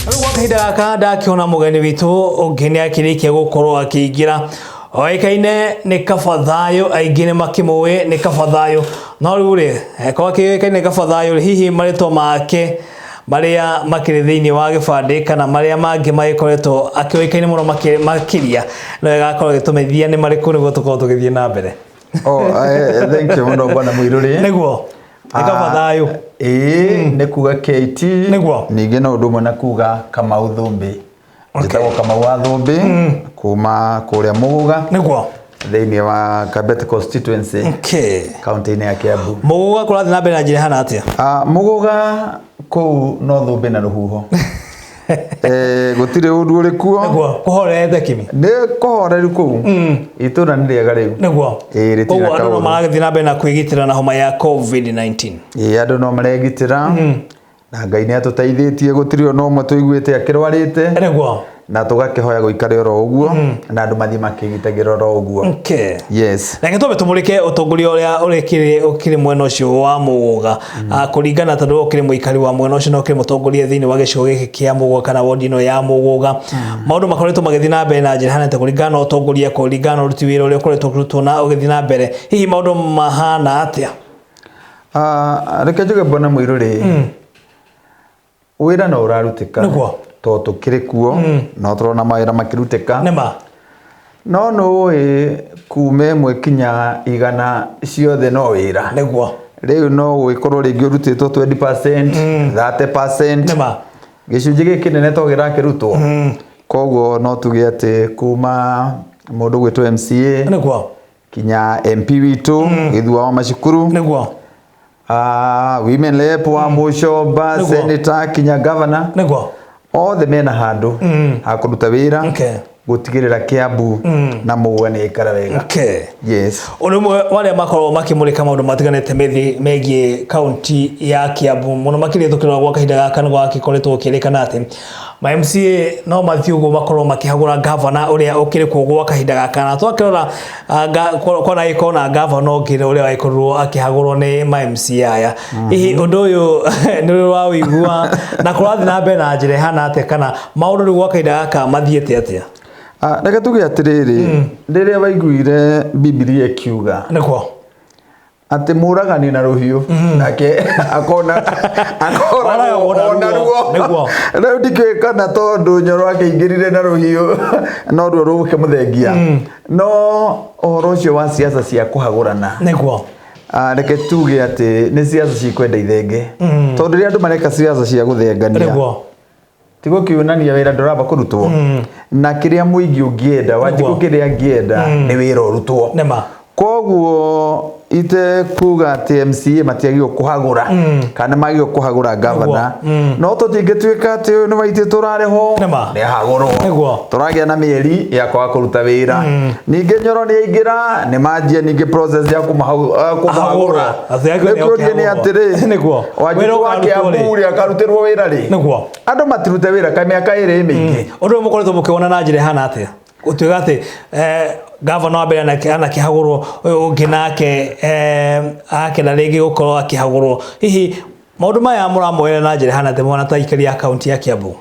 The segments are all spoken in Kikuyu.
Rĩu gwa kahinda gaka ndakĩona mũgeni witũ ũngĩ nĩ akĩrĩkia gũkorwo akĩingĩra. Oĩkaine nĩ Kaba Thayũ, aingĩ nĩ makĩmũĩ nĩ Kaba Thayũ. No rĩu rĩ, korwo akĩũĩkaine nĩ Kaba Thayũ rĩ, hihi marĩtwa make marĩa makĩrĩ thĩinĩ wa gĩbandĩ kana marĩa mangĩ magĩkoretwo akĩũĩkaine mũno makĩria, no ĩgakorwo ĩgĩtũmenyithia nĩ marĩkũ nĩguo tũkorwo tũgĩthiĩ na mbere. Oh, thank you mũno bwana Mũirũrĩ. Nĩguo. Nĩ Kaba Thayũ. Ĩĩ, nĩ kuga KT. Nĩguo. Ningĩ no ũndũ ũmwe na kuga Kamau Thũmbĩ. Njĩtagwo Kamau wa Thũmbĩ kuma kũrĩa Mũgũga Nĩguo. thĩinĩ wa Kabete constituency kaunti-inĩ ya Kiambu. Mũgũga kũrathiĩ na mbere na njĩra ĩhana atĩa? Ah, Mũgũga kũu no thũmbĩ na rũhuho. Gũtirĩ ũndũ ũrĩ kuo. Nĩguo, kũhorerete kimi. Nĩ kũhoreru kũu. Itũra nĩ rĩega rĩu. Nĩguo. Ĩĩ, rĩtirĩ Koguo na andũ no kaũndũ. maragĩthiĩ na mbere na kwĩgitĩra na homa ya COVID-19. Ĩĩ, andũ no maregitĩra. Na Ngai nĩ atũteithĩtie, gũtirĩ ona ũmwe tũiguĩte akĩrwarĩte. Nĩguo. Na tũgakĩhoya gũikare oro ũguo, na andũ mathiĩ makĩgitagĩra oro ũguo. Yes. Reke twambe tũmũrĩke ũtongoria ũrĩa ũkĩrĩ mwena ũcio wa Mũgũga. Kũringana tondũ ũkĩrĩ mũikari wa mwena ũcio na ũkĩrĩ mũtongoria thĩinĩ wa gĩcigo gĩkĩ kĩa Mũgũga kana wondi ĩno ya Mũgũga. Maũndũ makoretwo magĩthiĩ na mbere na njĩra ĩhana atĩa kũringana na ũtongoria, kũringana na ũruti wĩra ũrĩa ũkoretwo ũkĩrutwo na ũgĩthiĩ na mbere. Hihi maũndũ mahana atĩa? Reke njuge bwana Mũirũrĩ, wĩra no ũrarutĩka. Nĩguo. Tondũ tũkĩrĩ kuo, no tũrona mawĩra makĩrutĩka. Nĩma. No nĩũĩ kuma ĩmwe kinya igana ciothe no wĩra. Nĩguo. Rĩu no gũgĩkorwo rĩngĩ ũrutĩtwo 20%, 30%. Nĩma. Gĩcunjĩ gĩkĩ kĩnene to gĩrakĩrutwo. Koguo no tuge atĩ kuma mũndũ gwĩtwo MCA Nĩguo. kinya MP witũ Gĩthua wa Macukuru. Nĩguo. Women rep wa Mũcomba, Nĩguo. senator kinya governor. Nĩguo. Othe mena handũ ha kũruta wĩra gũtigĩrĩra Kiambu na Mũgũga nĩ yaikara wega. Yes. Ũndũ ũmwe wa arĩa makoragwo makĩmũrĩka maũndũ matiganĩte megiĩ kaunti ya Kiambu mũno makĩria tũkĩrora gwa kahinda gaka nĩ gwagĩkoretwo gũkĩrĩkana atĩ ma MCA no mathiĩ ũguo makorwo makĩhagũra gavana ũrĩa ũkĩrĩ kuo gwa kahinda gaka, na twakĩrora kwana gĩkorwo na gavana ũngĩ ũrĩa wagĩkorirwo akĩhagũrwo nĩ ma MCA aya. Hihi ũndũ ũyũ nĩ ũrĩ waũigua na kũrathiĩ na mbere na njĩra ĩhana atĩa, kana maũndũ rĩu gwa kahinda gaka mathiĩte atĩa? Reke tuge atĩrĩrĩ, rĩrĩa waiguire Bibilia ĩkiuga Nĩguo. atĩ mũragani na rũhiũ nake akona Oragagwo akoragwo na na ruo. ruo. Nĩguo. Rĩu ndikĩũĩ kana tondũ Nyoro akĩingĩrire na rũhiũ no ruo rũgũkĩmũthengia, no ũhoro ũcio wa siasa cia kũhagũrana, Nĩguo. Reke tuge atĩ nĩ siasa cikwenda ithenge, tondũ rĩrĩa andũ mareka siasa cia gũthengania, Nĩguo. ti gũkiunania wĩra ndũramba kũrutwo, na kĩrĩa mũingĩ ũngĩenda, Wanjikũ kĩrĩa angĩenda nĩ wĩra ũrutwo. Nĩma. Koguo ite kuga atĩ MCA matiagĩrĩirwo kũhagũra kana magĩrĩirwo kũhagũra gavana, no tũtingĩtuĩka atĩ ũyũ nĩ waitĩ tũrarĩhwo Nĩma. nĩ ahagũrwo. Nĩguo. Tũragĩa na mĩeri ya kwaga kũruta wĩra, ningĩ Nyoro nĩ aingĩra, nĩ manjia ningĩ process ya kũmũhagũra. Atĩ agĩrĩirwo Rĩu kĩũria nĩ kũhagũrwo. atĩrĩ, Nĩguo. Wanjikũ Wĩra wa ũkarutwo rĩ? Kiambu rĩ, akarutĩrwo wĩra rĩ? Nĩguo. Andũ matirute wĩra ka mĩaka ĩrĩ mĩingĩ. Ũndũ ũyũ mũkoretwo mũkĩwona na njĩra ĩhana atĩa, gũtuĩka atĩ gavana wa mbere anakĩhagũrwo, ũyũ ũngĩ nake akenda rĩngĩ gũkorwo akĩhagũrwo? Hihi maũndũ maya mũramoera na njĩra ĩhana atĩa mwana ta aikari a kaunti ya Kiambu?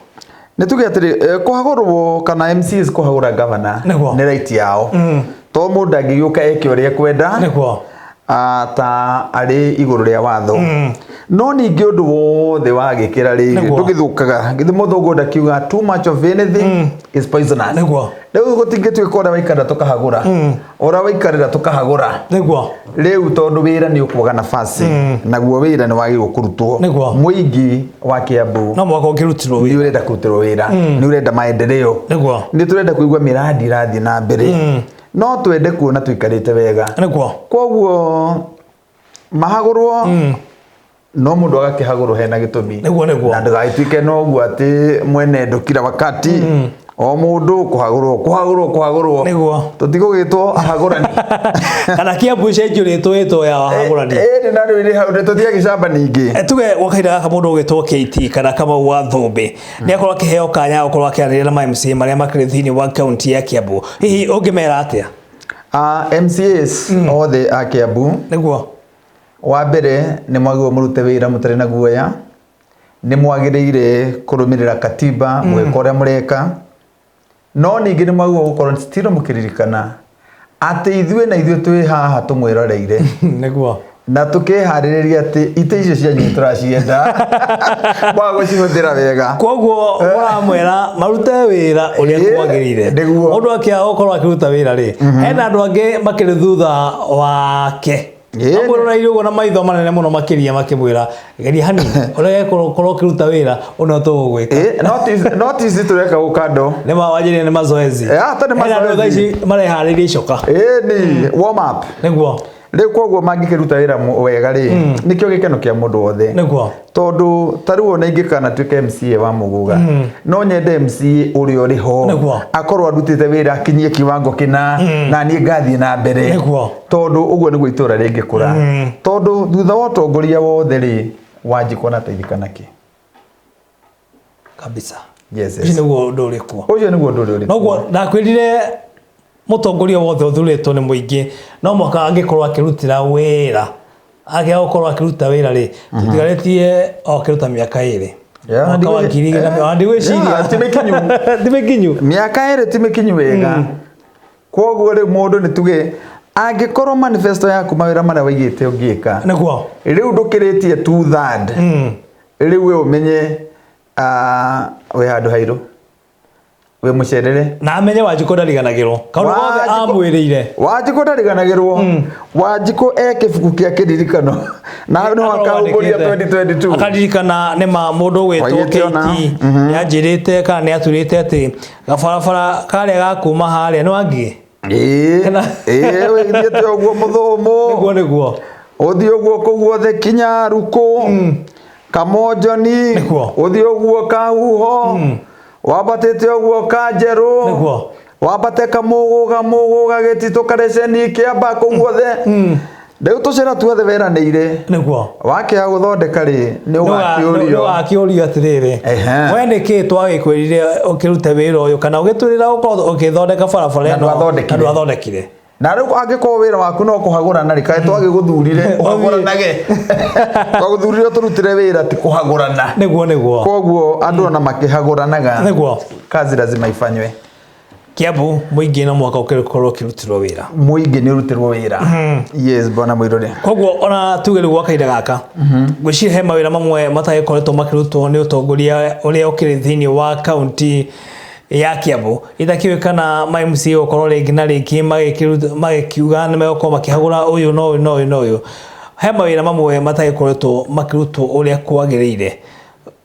Nĩ tuge atĩrĩ, kũhagũrwo kana MCAs kũhagũra gavana Nĩguo. nĩ right yao, to mũndũ ndangĩgĩũka eke ũrĩa ekwenda Nĩguo. Ta arĩ igũrũ rĩa watho. No ningĩ ũndũ wothe wagĩkĩra rĩ, Nĩguo. ndũgĩthũkaga. Githĩ mũthũngũ ndakiuga too much of anything is poisonous? Nĩguo. Rĩu gũtingĩtuĩka ũrĩa waikara tũkahagũra, ũrĩa waikarĩra tũkahagũra. Nĩguo. Rĩu tondũ wĩra nĩ ũkwaga nafasi, naguo wĩra nĩ wagĩrĩirwo kũrutwo. Nĩguo. Mũingĩ wa Kiambu no mũhaka ũngĩrutirwo nĩ wĩra. ũrenda kũrutĩrwo wĩra, nĩ ũrenda maendeleo. Nĩguo. Nĩ tũrenda kũigua mĩrandi ĩrathiĩ na mbere, no twende kuona tũikarĩte wega. Nĩguo. Koguo mahagũrwo, no mũndũ agakĩhagũrwo hena gĩtũmi. Nĩguo, nĩguo. Na ndũgagĩtuĩke noguo atĩ mwene ndũ kila wakati o mũndũ kũhagũrwo, kũhagũrwo, kũhagũrwo. Nĩguo. Tũtigũgĩtwo ahagũrani. Kana Kiambu icenjio rĩtwa ĩtwo ya ahagũrani. Ĩĩ, na rĩu ĩrĩ hau tũtigagĩcamba ningĩ. Tuge gwa kahinda gaka mũndũ ũgĩtwo KT kana Kamau wa Thũmbĩ nĩ akorwo akĩheo kanya gũkorwo akĩaranĩria na ma MCA marĩa makĩrĩ thĩinĩ wa kaunti ya Kiambu, hihi ũngĩmera atĩa? MCAs othe a Kiambu, Nĩguo. Wa mbere nĩ mwagĩrĩirwo mũrute wĩra mũtarĩ na guoya. Nĩ mwagĩrĩire kũrũmĩrĩra katiba mũgĩka ũrĩa mũreka, no ningĩ nĩ mwagĩrĩirwo gũkorwo still mũkĩririkana atĩ ithuĩ na ithuĩ twĩ haha tũmwĩroreire na tũkĩharĩrĩria atĩ itĩ icio cianyu nĩ tũracienda mwaga gũcihũthĩra wega. Koguo mũramwĩra marute wĩra ũrĩa kwagĩrĩire. Mũndũ akĩaga gũkorwo akĩruta wĩra rĩ, hena andũ angĩ makĩrĩ thutha wake amwĩroreire ũguo na maitho manene mũno makĩria, makĩmwĩra geria hanini ũrĩa gũkorwo ũkĩruta wĩra ũno tũgũgwĩka. Notice tũreka gũkando. Nĩ ma wanjĩrĩria nĩ mazoezi. Ata nĩ Hena andũ thaa mazoezi. ici mareharĩria icoka. Ĩni warm up. Rĩu koguo mangĩkĩruta wĩra wega rĩ, nĩkĩo gĩkeno kĩa mũndũ wothe. Tondũ ta rĩu ona ingĩkana tuĩke MCA wa Muguga, no nyende MCA ũrĩa ũrĩ ho akorwo arutĩte wĩra akinyie kiwango kĩna, na niĩ ngathiĩ na mbere. Tondũ ũguo nĩguo itũra rĩngĩkũra. Tondũ thutha wa ũtongoria wothe rĩ, Wanjikũ anateithĩka nakĩ? Kabisa. Yes, Ũcio nĩguo ũndũ ũrĩ kuo. Ũcio nĩguo ũndũ ũrĩa ũrĩ Noguo kuo. Ndakwĩrire mũtongoria wothe ũthurĩtwo nĩ mũingĩ no mũhaka angĩkorwo akĩrutĩra wĩra, angĩaga gũkorwo akĩruta wĩra rĩ, tũtigarĩtie o akĩruta mĩaka 2. Mwaka wa 2000 na ndigwĩciria. Yeah, ti mĩkinyu. Ti mĩkinyu. Mĩaka 2 ti mĩkinyu wega. Koguo rĩu mũndũ nĩ tuge angĩkorwo manifesto yaku mawĩra marĩa waigĩte ũngĩka rĩu ndũkĩrĩtie 2/3, rĩu we ũmenye wĩ handũ hairũ, wĩ mũcerere. Na amenye Wanjikũ ndariganagĩrwo kaũndũ gothe amwĩrĩire. Wanjikũ ndariganagĩrwo. Wanjikũ e kĩbuku kĩa kĩririkano na no akahumbũria 2022. Akaririkana nĩ ma mũndũ ũgwĩtwo Waigĩte ona. KT nĩ anjĩrĩte kana nĩ aturĩte atĩ gabarabara karĩa ga kuma harĩa nĩ wangigĩ. Ĩĩ, ĩĩ, wĩthiĩte ũguo mũthũmũ. Nĩguo. Ũthiĩ ũguo kũu guothe kinya Rukũ, Kamonjoni, ũthiĩ ũguo Kahuho, wambatĩte ũguo Kanjerũ, wambate Kamũgũga, Mũgũga, Gĩtitũ, Kareceni, Kĩamba, kũu guothe. Rĩu tũcĩra tuothe weranĩire. Wakĩaga gũthondeka rĩ, nĩ ũgakĩũrio. Nĩ ũgakĩũrio atĩrĩrĩ, we nĩkĩ twagĩkwĩrire ũkĩrute wĩra ũyũ kana ũgĩtwĩrĩra ũkorwo ũgĩthondeka barabara Na ĩno ndwathondekire. na ndwathondekire. Na rĩu angĩkorwo wĩra waku no kũhagũrana rĩ, kaĩ twagĩgũthurire ũhagũranage? Twagũthurire ũtũrutĩre wĩra, ti kũhagũrana. Nĩguo. Koguo andũ ona makĩhagũranaga, kazi lazima ifanywe. Kiambu mũingĩ no mũhaka ũkorwo ũkĩrutĩrwo wĩra. Mũingĩ nĩ ũrutĩrwo wĩra. Yes, bwana Mũirũrĩ. Koguo ona tuge rĩu gwa kahinda gaka, ngwĩciria he mawĩra mamwe matagĩkoretwo makĩrutwo nĩ ũtongoria ũrĩa ũkĩrĩ thĩinĩ wa kaunti ya Kiambu. Itakĩũĩ kana ma MCA gũkorwo rĩngĩ na rĩngĩ magĩkiuga nĩ megũkorwo makĩhagũra ũyũ na ũyũ na ũyũ na ũyũ. He mawĩra mamwe matagĩkoretwo makĩrutwo ũrĩa kwagĩrĩire.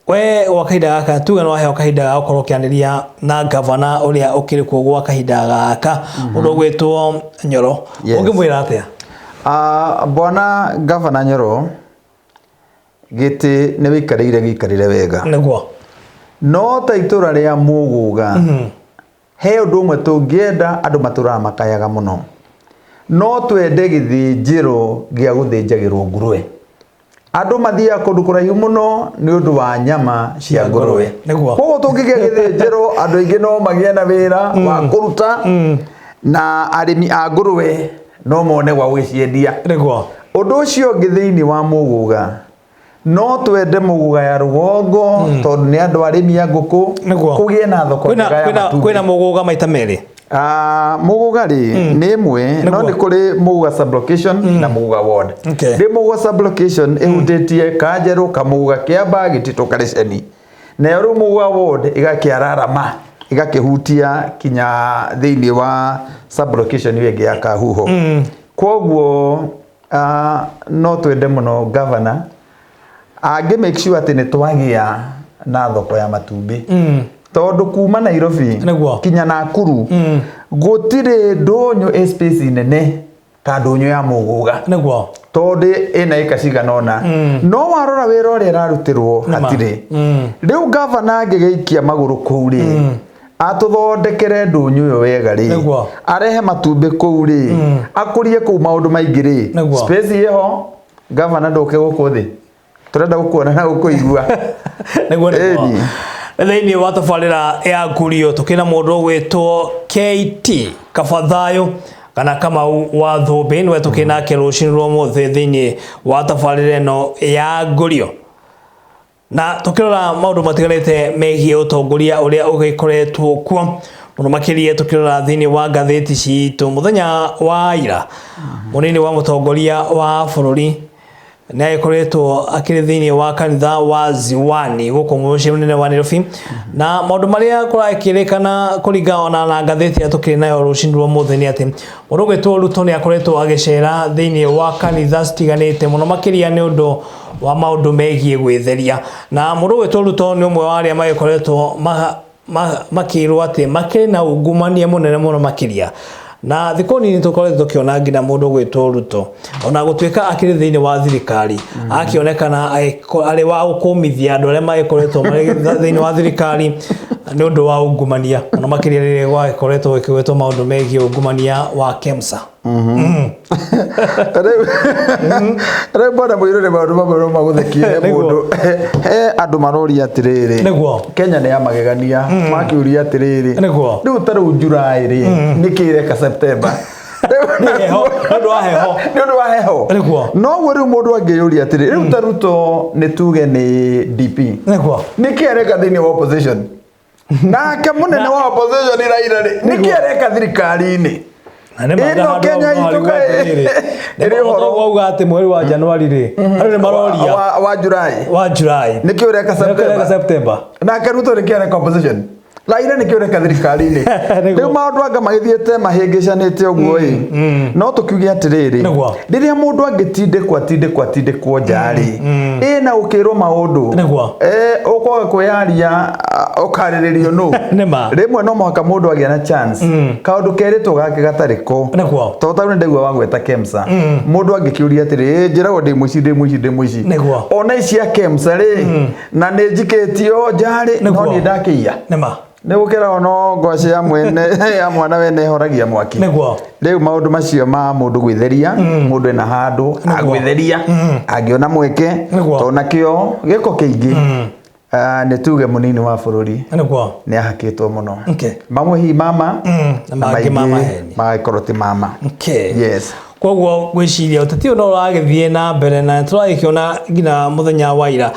We gwa kahinda gaka tuge nĩ waheo kahinda ga gũkorwo ũkĩanĩria na gavana ũrĩa ũkĩrĩ kuo gwa kahinda gaka, ũndũ ũgwĩtwo Nyoro, ũngĩmwĩra atĩa? Bwana gavana Nyoro, gĩtĩ nĩ wĩikarĩire gĩikarĩre wega. No ta itũra rĩa Mũgũga, he ũndũ ũmwe tũngĩenda andũ matũraga makayaga mũno. No twende gĩthĩnjĩro gĩa gũthĩnjagĩrwo ngũrwe. Andũ mathiaga kũndũ kũraihu mũno nĩ ũndũ wa nyama cia ngũrwe. Koguo tũngĩgĩa gĩthĩnjĩro, andũ aingĩ no magĩe na wĩra wa kũruta, na arĩmi a ngũrwe no mone gwa gũgĩciendia. Ũndũ ũcio ũngĩ thĩinĩ wa Mũgũga, no twende Mũgũga ya rũgongo, tondũ nĩ andũ arĩmi a ngũkũ, kũgĩe na thoko njega ya matumbĩ. Kwĩna Mũgũga maita merĩ. Mũgũga rĩ, nĩ ĩmwe, no nĩ kũrĩ Mũgũga sublocation na Mũgũga ward. Rĩ Mũgũga sublocation ĩhutĩtie Kanjerũ, Kamũgũga, Kĩamba, Gĩtitũ, Kareceni. Nayo rĩu Mũgũga ward ĩgakĩararama, ĩgakĩhutia kinya thĩinĩ wa sublocation ĩyo ĩngĩ ya Kahuho. Koguo no twende mũno governor angĩ make sure atĩ nĩ twagĩa na thoko ya matumbĩ. Tondũ kuma Nairobi kinya Nakuru gũtirĩ ndũnyũ ĩ space nene ta ndũnyũ ya Mũgũga. Tondũ ĩna ĩka cigana ũna. No warora wĩra ũrĩa ĩrarutĩrwo hatirĩ. Rĩu gavana angĩgĩikia magũrũ kũu rĩ, atũthondekere ndũnyũ ĩyo wega rĩ, arehe matumbĩ kũu rĩ, akũrie kũu maũndũ maingĩ rĩ, space ĩho, gavana ndũke gũkũ thĩ. Tũrenda gũkuona na gũkũigua. Nĩguo. Thĩinĩ wa tabarĩra ya Ngurio tũkĩna mũndũ ũgwĩtwo KT Kabathayo kana Kamau wa Thũmbĩ, nĩwe tũkĩnake rũcinĩ rwa ũmũthĩ thĩinĩ wa tabarĩra ĩno ya Ngurio. Na tukirora maundu matiganite megie utongoria uria ugikoretwo kuo muno makiria tukirora thiini wa ngathiti citu muthenya wa ira munini wa mutongoria wa bururi nĩ agĩkoretwo akĩrĩ thĩinĩ wa kanitha wa Ziwani gũkũ mũciĩ mũnene wa Nairobi na maũndũ marĩa kũrakĩrĩkana kũringana na ngathĩti ĩrĩa tũkĩrĩ nayo rũcinĩ rwa ũmũthĩ nĩ atĩ mũndũ ũgwĩtwo Ruto nĩ akoretwo agĩcera thĩinĩ wa kanitha citiganĩte mũno makĩria nĩ ũndũ wa maũndũ megiĩ gwĩtheria na mũndũ ũgwĩtwo Ruto nĩ ũmwe wa arĩa magĩkoretwo makĩrwo atĩ makĩrĩ na ungumania mũnene mũno makĩria na thikũ nini tũkoretwo tũkĩona nginya mũndũ ũgwĩtwo Ruto ona gũtuĩka akĩrĩ thĩinĩ wa thirikari akĩonekana arĩ wa gũkũmithia andũ arĩa magĩkoretwo marĩ thĩinĩ wa thirikari nĩ ũndũ wa ungumania mũno makĩria rĩrĩa gwagĩkoretwo gũkĩgwetwo maũndũ megiĩ ungumania wa KEMSA. Rĩu bwana mũirũ nĩ maũndũ mamwe no magũthekie he mũndũ he andũ maroria atĩrĩrĩ Nĩguo. Kenya nĩ ya magegania makiuria atĩrĩrĩ Nĩguo. rĩu ta rĩu July rĩ nĩkĩ ĩreka September? Nĩ heho, nĩ ũndũ wa heho. Nĩ ũndũ wa heho. Nĩguo. Noguo rĩu mũndũ angĩyũria atĩrĩ rĩu ta Ruto nĩ tuge nĩ DP Nĩguo. nĩkĩ areka thĩinĩ wa opposition nake mũnene wa opposition Raila rĩ nĩkĩ areka thirikari-inĩ? Na nĩ Ĩno ma Kenya itũ kaĩ ĩrĩ ũhoro wauga atĩ mweri wa Januari rĩ andũ nĩ maroria wa July wa July nĩkĩ ũreka Nĩkĩ ũreka September? September? Nake Ruto nĩkĩ areka opposition? Raila nĩkĩ ũreka thirikari-inĩ? Nĩguo. Rĩu maũndũ anga magĩthiĩte mahĩngĩcanĩte ũguo ĩ no tũkiuge atĩrĩrĩ Nĩguo. rĩrĩa mũndũ angĩtindĩkwo atindĩkwo atindĩkwo nja rĩ ĩna ũkĩrwo maũndũ Nĩguo. Ũkwaga kwĩyaria ũkarĩrĩrio nũ Nĩ ma. Rĩmwe no mũhaka mũndũ agĩa na chance kaũndũ kerĩtwo gake gatarĩ ko Nĩguo. tondũ tarĩu nĩndaigua wagweta KEMSA mũndũ angĩkĩũria atĩrĩ "Ĩ, njĩragwo ndĩ mũici ndĩ mũici ndĩ mũici Nĩguo. ona ici cia KEMSA rĩ na nĩ njikĩtio nja rĩ no Nĩguo. niĩ ndakĩiya Nĩ ma. Nĩ gũkĩra ono ngwacĩ ya mwene ya mwana wene ĩhoragia mwaki. Nĩguo. Rĩu maũndũ macio ma mũndũ gwĩtheria mũndũ ena handũ agwĩtheria angĩona mweke Nĩguo. tondũ nakĩo gĩko kĩingĩ nĩ tuge mũnini wa bũrũri Nĩguo. nĩ ahakĩtwo mũno Okay. mamwe hihi mama Na mangĩ ma maheni. magagĩkorwo ti mama. Okay. Yes. Koguo ngwĩciria ũteti ũyũ no ũragĩthiĩ na mbere na tũragĩkĩona nginya mũthenya wa ira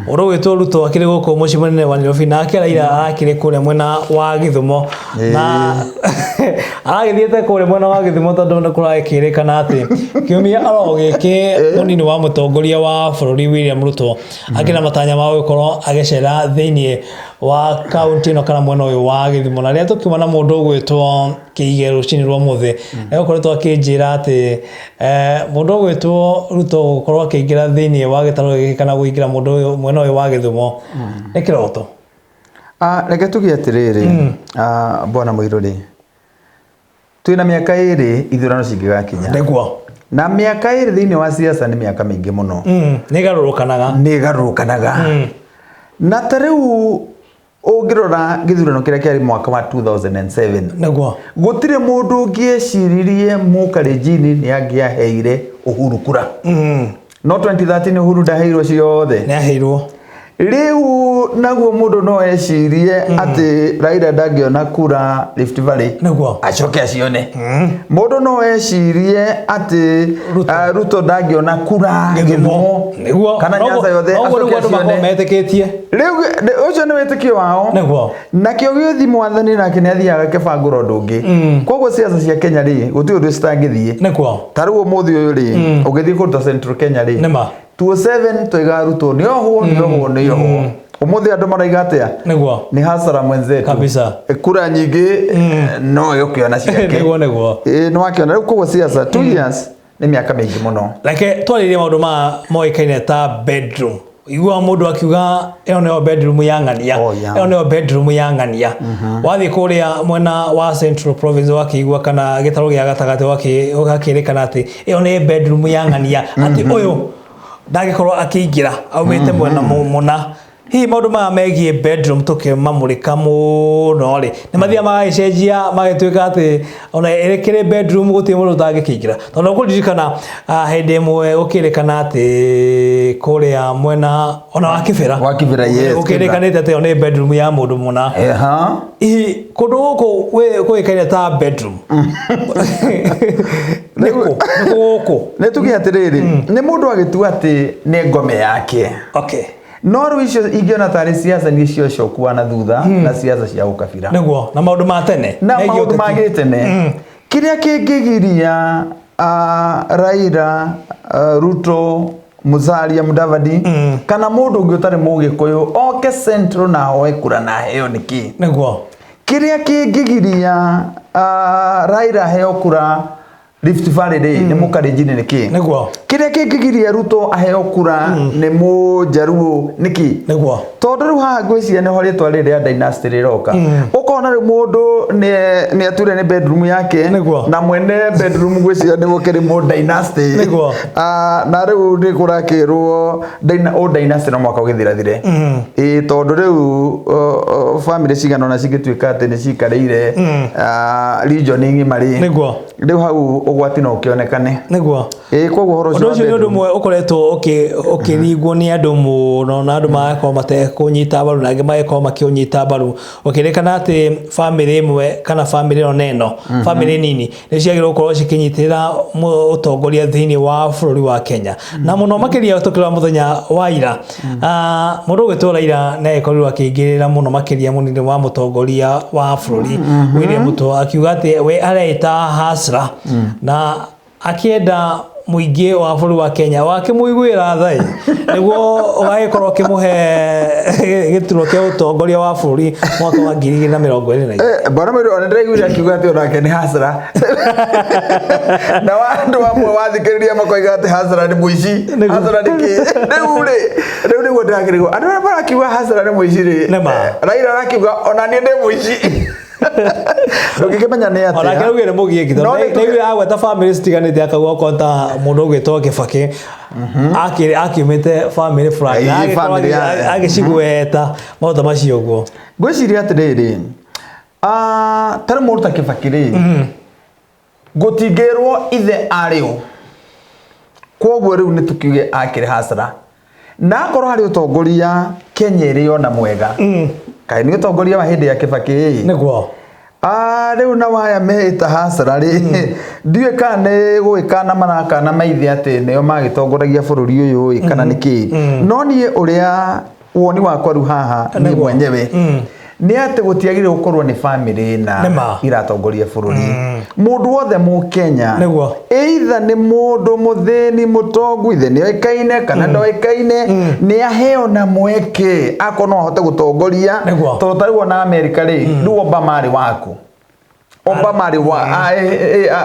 ũndũ ũgwĩtwo Ruto akĩrĩ gũkũ mũciĩ mũnene wa Nairobi nake Raila arakĩrĩ kũrĩa mwena wa Gĩthumo na aragĩthiĩte kũrĩa mwena wa Gĩthumo tondũ nĩ kũragĩkĩrĩkana atĩ kiumia oro gĩkĩ mũnini wa mũtongoria wa bũrũri William Ruto akĩrĩ na matanya ma gũkorwo agĩcera thĩinĩ wa kaunti ĩno kana mwena ũyũ wa Gĩthumo na rĩrĩa tũkiuma na mũndũ ũgwĩtwo Kĩige rũcinĩ rwa ũmũthĩ nĩgũkoretwo akĩnjĩra atĩ mũndũ ũgwĩtwo Ruto gũkorwo akĩingĩra thĩinĩ wa gĩtarũ gĩkĩ kana kũingĩra mũndũ ũyũ mwena ũyũ wa Gĩthumo nĩ kĩroto. Reke tuge atĩrĩrĩ bwana Mũirũ rĩ twĩna mĩaka ĩrĩ ithurano cingĩgakinya Nĩguo. Na mĩaka ĩrĩ thĩinĩ wa siasa nĩ mĩaka mĩingĩ mũno. Nĩ ĩgarũrũkanaga. Nĩ ĩgarũrũkanaga na ta rĩu ũngĩrora gĩthurano kĩrĩa kĩarĩ mwaka wa 2007 Nĩguo. Gũtirĩ mũndũ ũngĩeciririe Mũkalenjini nĩ angĩaheire Uhuru kura no 2013 Uhuru ndaheirwo ciothe. Nĩ aheirwo. Rĩu naguo mũndũ no ecirie atĩ Raila ndangĩona kura Rift Valley Nĩguo. Acoke acione. Mũndũ no ecirie atĩ Ruto. Ruto ndangĩona kura Gĩthumo Nĩguo. kana Nyanza yothe Noguo acoke nĩguo andũ makorwo acione. metĩkĩtie. Rĩu ũcio nĩ wĩtĩkio wao. Nĩguo. Nakĩo gĩũthi mwathani nake nĩ athiaga akĩbangũra ũndũ ũngĩ koguo siasa cia Kenya rĩ gũtirĩ ũndũ citangĩthiĩ. Nĩguo. Ta rĩu ũmũthĩ ũyũ rĩ ũgĩthiĩ kũndũ ta Central Kenya rĩ Nĩma. 207 twaiga Ruto nĩ ohwo nĩ ohwo nĩ ohwo ũmũthĩ andũ maraiga atĩa? Nĩguo. Nĩ hasara mwenzetu Kabisa. Kura nyingĩ no ũkĩona ciake. Nĩguo nĩguo. Ĩ, nĩ wakĩona rĩu koguo siasa 2 years nĩ mĩaka mĩingĩ mũno. Reke twarĩrie maũndũ ma moĩkaine ta bedroom igua mũndũ akiuga ĩyo nĩyo bedroom ya ng'ania. Oh, yeah. Ĩyo nĩyo bedroom ya ng'ania wathiĩ kũrĩa mwena wa Central Province wakĩigua kana gĩtarũ gĩa gatagatĩ ũgakĩrĩkana atĩ ĩyo nĩ bedroom ya ng'ania atĩ ũyũ ndangĩkorwo akĩingĩra aumĩte mwena mũna. Hihi maũndũ maya megiĩ bedroom tũkĩmamũrĩka mũno rĩ nĩ mathiaga magagĩcenjia magĩtuĩka atĩ ona ĩrĩ kĩrĩ bedroom gũtirĩ mũndũ ũtangĩkĩingĩra tondũ kũririkana hĩndĩ ĩmwe gũkĩrĩkana atĩ kũrĩa mwena ona wa Kĩbĩra Wa Kĩbĩra, yes, gũkĩrĩkanĩte atĩ ĩyo nĩ bedroom ya mũndũ mũna. Eha. Hihi kũndũ gũkũ kũĩkaine ta bedroom nĩkũ nĩkũ gũkũ? Nĩ tuge atĩrĩrĩ nĩ mũndũ agĩtua atĩ nĩ ngome yake. Okay. No rĩu icio ingĩona tarĩ siasa nĩ cio coku wa na thutha na siasa cia ũkabira. Nĩguo, na maũndũ ma tene na megiĩ maũndũ ũteti. ma gĩtene kĩrĩa kĩngĩgiria Raila, Ruto, Musalia Mudavadi kana mũndũ ũngĩ ũtarĩ mũgĩkũyũ oke Central na ahoe kura na aheo nĩkĩ? Nĩguo. Kĩrĩa kĩngĩgiria Raila aheo kura Rift Valley rĩ nĩ mũkalenjini nĩkĩ? Nĩguo. Kĩrĩa kĩngĩgiria Ruto aheo kura nĩ mũjaruo nĩkĩ? Nĩguo. Tondũ rĩu haha ngwĩciria nĩho rĩtwa rĩrĩ rĩa dynasty rĩroka. Ũkona rĩu mũndũ nĩ ature nĩ bedroom yake. Nĩguo. Na mwene bedroom ngwĩciria nĩ gũkĩrĩ mũ dynasty. Nĩguo. Na rĩu nĩ kũrakĩrwo o dynasty no mwaka ũgĩthirathire. Ĩĩ tondũ rĩu family cigana ũna cingĩtuĩka atĩ nĩ cikarĩire region ng'ima rĩ. Nĩguo. Rĩu hau ũgwati no ũkĩonekane. Nĩguo. Ĩĩ koguo ũhoro Ũndũ ũcio wa ũcio nĩ ũndũ bedroom. ũmwe ũkoretwo ũkĩringwo nĩ andũ mũno na andũ magakorwo matekũnyita mbaru na angĩ magakorwo makĩũnyita mbaru, ũkĩrĩkana atĩ bamĩrĩ ĩmwe kana bamĩrĩ ĩno na ĩno, bamĩrĩ nini nĩ ciagĩrĩirwo gũkorwo cikĩnyitĩrĩra ũtongoria thĩinĩ wa bũrũri wa Kenya. Na mũno makĩria tũkĩrora mũthenya wa ira, mũndũ ũgwĩtwo Raila nĩ agĩkorirwo akĩingĩrĩra mũno makĩria mũnini wa mũtongoria wa bũrũri William Ruto, akiuga atĩ we areita hasra na akĩenda mũingĩ wa bũrũri wa Kenya wakĩmũiguĩra tha nĩguo ũgagĩkorwo ũkĩmũhe gĩturwa kĩa ũtongoria wa bũrũri mwaka wa 2022. Bwana Mũirũ, ona ndĩraiguire akiuga atĩ onake nĩ hasra. Na andũ amwe wathikĩrĩria makoiga atĩ hasra nĩ mũici. Nĩguo. Hasra nĩ kĩ? Rĩu rĩ, rĩu nĩguo ndĩrakĩrigwo. Andũ arĩa marakiuga hasra nĩ mũici rĩ, Nĩ ma. Raila arakiuga ona niĩ ndĩ mũici. Ndũngĩkĩmenya nĩ atĩa. Onake augire nĩ mũgiĩki No tondũ nĩ tuge- ndaiguire agweta bamĩrĩ citiganĩte akauga okorwo ta mũndũ ũgwĩtwo Kĩbakĩ akiumĩte bamĩrĩ fulani na Ĩĩ, agĩkorwo bamĩrĩ ya- agĩcigweta maũndũ ta macio ũguo. Ngwĩciria atĩrĩrĩ, ta rĩu mũndũ ta Kĩbakĩ rĩ, gũtingĩrwo ithe arĩ ũ, koguo rĩu nĩ tũkiuge akĩrĩ hasara. Na akorwo harĩ ũtongoria Kenya ĩrĩ ona mwega, kaĩ nĩ ũtongoria wa hĩndĩ ya Kĩbakĩ ĩ? Nĩguo. Rĩu na waya meĩta hasara rĩ, ndiũĩ kana nĩ gũgĩkana marakana maithe atĩ nĩo magĩtongoragia bũrũri ũyũ ĩ, kana nĩ kĩ. No niĩ ũrĩa woni wakwa rĩu haha niĩ Nĩguo. mwenyewe nĩ atĩ gũtiagĩrĩire gũkorwo nĩ bamĩrĩ na Nĩma. iratongoria bũrũri. Mũndũ wothe mũkenya, Nĩguo. either nĩ mũndũ mũthĩni mũtongu, ithe nĩ oĩkaine kana ndoĩkaine, nĩ aheo na mweke akorwo no ahote gũtongoria. Nĩguo. Tondũ ta rĩu ona Amerika rĩ, rĩu Obama arĩ waku, Obama arĩ wa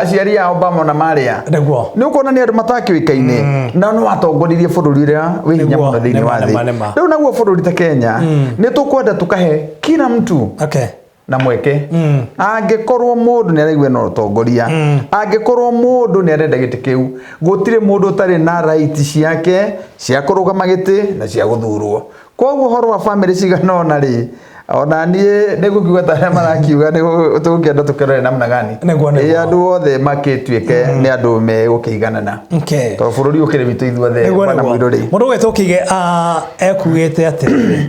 aciari a Obama ona marĩ a. Nĩguo. Nĩ ũkuona nĩ andũ matakĩũĩkaine na no atongoririe bũrũri ũrĩa wĩ hinya Nĩguo. mũno thĩinĩ Nĩma, wa thĩ. nĩma, nĩma. Rĩu naguo bũrũri ta Kenya nĩ tũkwenda tũkahe kila mtu Okay. na mweke. Angĩkorwo mũndũ nĩ araigua no ũtongoria, angĩkorwo mũndũ nĩ arenda gĩtĩ kĩu, gũtirĩ mũndũ ũtarĩ na right ciake cia kũrũgama gĩtĩ na cia gũthurwo. Koguo ũhoro wa bamĩrĩ cigana ũna rĩ, ona niĩ nĩ ngũkiuga ta arĩa marakiuga nĩ tũgũkĩenda tũkĩrore namna gani. Nĩguo, nĩguo. Ĩĩ, andũ othe makĩtuĩke nĩ andũ megũkĩiganana. Okay. Tondũ bũrũri ũkĩrĩ witũ ithuothe. Nĩguo, Bwana nĩguo. Mũirũ rĩ. Mũndũ ũgwĩtwo Kige ekugĩte atĩrĩrĩ,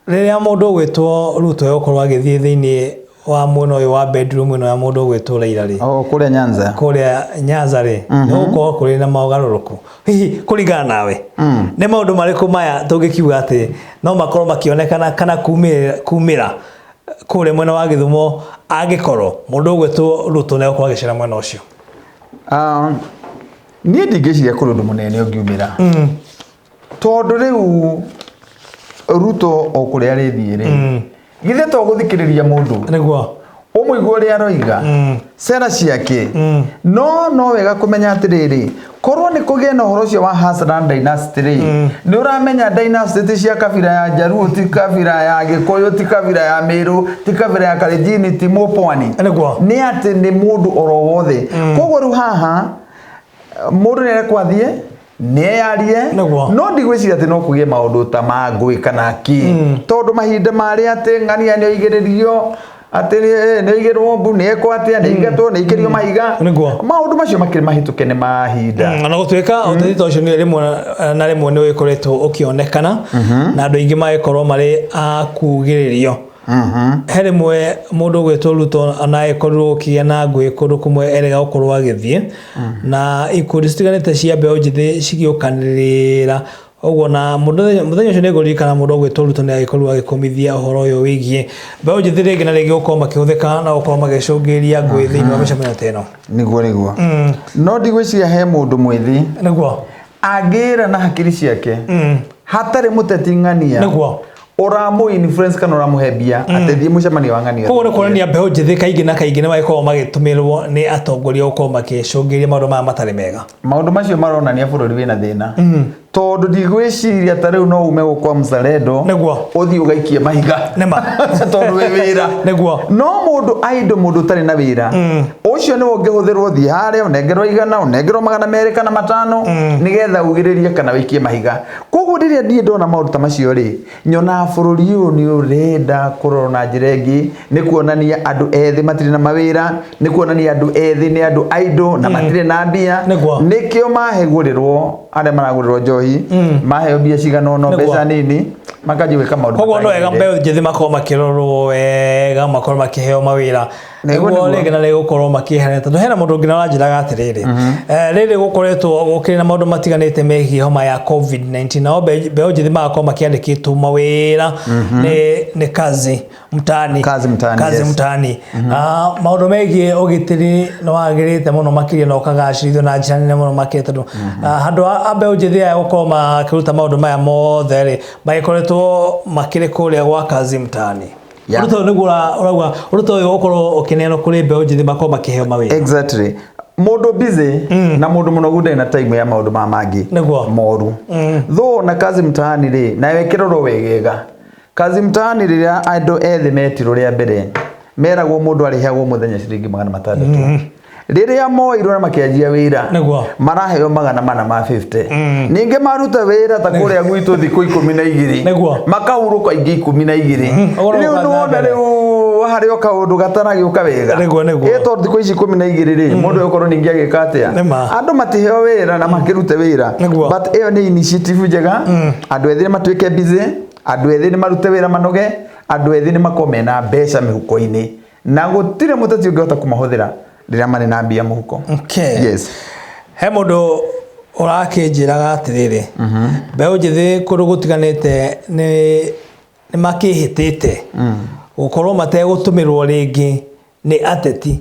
rĩrĩa mũndũ ũgwĩtwo Ruto egũkorwo agĩthiĩ thĩinĩ wa mwena ũyũ wa bedroom ĩno ya mũndũ ũgwĩtwo Raila rĩ, Oh, kũrĩa Nyanza. kũrĩa Nyanza rĩ, nĩ gũkorwo kũrĩ na mogarũrũku. Hihi kũringana nawe, nĩ maũndũ marĩkũ maya tũngĩkiuga atĩ no makorwo makĩonekana kana kumĩra kũrĩa mwena wa Gĩthumo angĩkorwo mũndũ ũgwĩtwo Ruto nĩ egũkorwo agĩcera mwena ũcio? Niĩ ndingĩciria kũrĩ ũndũ mũnene ũngiumĩra. Tondũ rĩu Ruto o kũrĩa arĩthiĩ rĩ, githĩ to gũthikĩrĩria mũndũ? Nĩguo. Ũmũigua ũrĩa aroiga, cera ciake. No wega kũmenya atĩrĩrĩ, korwo nĩ kũgĩe na ũhoro ũcio wa Hassan dynasty rĩ, nĩ ũramenya dynasty ti cia kabira ya Jaluo, ti kabira ya Gĩkũyũ, ti kabira ya Meru, ti kabira ya Kalenjin, ti Mũpwani. Nĩguo. Nĩ atĩ nĩ mũndũ oro wothe. Koguo rĩu haha mũndũ nĩ arekwo athiĩ nĩeyarie. Nĩguo. No ndigwĩciria atĩ no kũgĩe maũndũ ta ma ngũĩ kana kĩ, tondũ mahinda marĩa atĩ ng'ania nĩ oigĩrĩrio atĩ nĩ oigĩrwo mbu, nĩ ekwo atĩa, nĩ aingatwo, nĩ aikĩrio mahiga. Nĩguo. Maũndũ macio makĩrĩ mahĩtũke nĩ mahinda. Ona gũtuĩka ũteti ta ũcio nĩ rĩmwe na rĩmwe nĩ ũgĩkoretwo ũkĩonekana na andũ aingĩ magĩkorwo marĩ a kugĩrĩrio. He rĩmwe mũndũ ũgwĩtwo Ruto anagĩkorirwo gũkĩgĩa na ngũĩ kũndũ kũmwe erega gũkorwo agĩthiĩ, na ikundi citiganĩte cia mbeũ njĩthĩ cigĩũkanĩrĩra ũguo. Na mũthenya ũcio nĩ ngũririkana mũndũ ũgwĩtwo Ruto nĩ agĩkorirwo agĩkũmithia ũhoro ũyũ wĩgiĩ mbeũ njĩthĩ rĩngĩ na rĩngĩ gũkorwo makĩhũthĩka na gũkorwo magĩcũngĩrĩria ngũĩ thĩinĩ wa mĩcemanio ta ĩno. Niguo, no ndigwĩciria he mũndũ mwĩthĩ angĩra na hakiri ciake hatarĩ mũteti ng'ania ũramũ influence kana ũramũhe mbia atĩ thiĩ mũcemanio wa ng'ania. Koguo nĩ kuonania mbeũ njĩthĩ kaingĩ na kaingĩ nĩ magĩkoragwo magĩtũmĩrwo nĩ atongoria gũkorwo makĩcũngĩrĩria maũndũ maya matarĩ mega. Maũndũ macio maronania bũrũri wĩna thĩna, tondũ ndigwĩciria ta rĩu no ume gũkwa mzalendo ũthiĩ ũgaikie mahiga Nĩma. tondũ wĩ wĩra. No mũndũ aindo, mũndũ ũtarĩ na wĩra ũcio nĩwe ũngĩhũthĩrwo, thiĩ harĩa ũnengerwo 100, ũnengerwo 200 kana 500, nĩgetha ugĩrĩrie kana wĩikie mahiga. Koguo rĩrĩa niĩ ndona maũndũ ta macio rĩ, nyonaga bũrũri ũyũ nĩ ũrenda kũrorwo na njĩra ĩngĩ. Nĩ kuonania andũ ethĩ matirĩ na mawĩra, nĩ kuonania andũ ethĩ nĩ andũ idle na matirĩ na mbia. Nĩkĩo mahegũrĩrwo, arĩa maragũrĩrwo njohi maheo mbia cigana ũna, mbeca nini, makanjia gwĩka maũndũ Koguo no wega matagĩrĩire. mbeũ njĩthĩ makorwo makĩrorwo wega, makorwo makĩheo mawĩra nĩguo rĩngĩ na rĩngĩ gũkorwo makĩeherera, tondũ hena mũndũ ũngĩ na ũranjĩraga atĩrĩrĩ, rĩrĩ gũkoretwo gũkĩrĩ na maũndũ matiganĩte megiĩ homa ya COVID-19, nao mbeũ njĩthĩ magakorwo makĩandĩkĩtwo mawĩra nĩ kazi mtaani. Kazi mtaani, kazi mtaani. Ah, maũndũ megiĩ ũgitĩri nĩ wagĩrĩte mũno makĩria na ũkagacĩrithio na njĩra nene mũno makĩria, tondũ handũ ha mbeũ njĩthĩ aya gũkorwo makĩruta maũndũ maya mothe rĩ, magĩkoretwo makĩrĩ kũrĩa gwa kazi mtaani. Ũndũ ta ũyũ nĩguo ũrauga ũndũ ta ũyũ ũkorwo ũkĩneanwo kũrĩ mbeũ njĩthĩ makorwo makĩheo mawĩra. Exactly. Mũndũ busy na mũndũ mũnogu ndarĩ na time ya maũndũ ma mangĩ moru. Though na kazi mtaani rĩ, nayo ĩkĩrorwo wegega. Kazi mtaani, rĩrĩa andũ ethĩ metirwo rĩa mbere, meragwo mũndũ arĩheagwo mũthenya ciringi 600. Rĩrĩa moirwo na makĩanjia wĩra, maraheo 450. Ningĩ maruta wĩra ta kũrĩa gwitũ thikũ 12, makahurũka ingĩ 12. Ũguo Rĩu nĩguo nĩwona mbere. rĩu harĩ o kaũndũ gataragĩũka wega. Nĩguo. Ĩ tondũ thikũ ici 12 rĩ, mũndũ egũkorwo ningĩ agĩka atĩa? Andũ matiheo wĩra na makĩrute wĩra. But ĩyo nĩ initiative njega. Andũ ethĩ nĩ matuĩke busy, andũ ethĩ nĩ marute wĩra manoge, andũ ethĩ nĩ makorwo mena mbeca mĩhuko-inĩ, na gũtirĩ mũteti ũngĩhota kũmahũthĩra rĩrĩa marĩ na mbia mũhuko. Yes. He mũndũ ũrakĩnjĩraga atĩrĩrĩ, mbeũ njĩthĩ kũndũ gũtiganĩte nĩ makĩhĩtĩte gũkorwo mategũtũmĩrwo rĩngĩ nĩ ateti,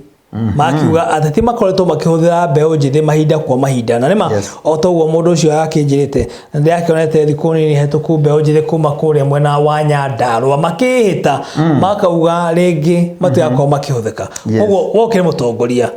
makiuga ateti makoretwo makĩhũthĩra mbeũ njĩthĩ mahinda kwa mahinda, na nĩma o toguo mũndũ ũcio akĩnjĩrĩte, na ndĩrakĩonete thikũ nini hetũku mbeũ njĩthĩ kuma kũrĩa mwena wa Nyandarũa makĩhĩta makauga rĩngĩ matigakorwo makĩhũthĩka. Koguo wokĩre mũtongoria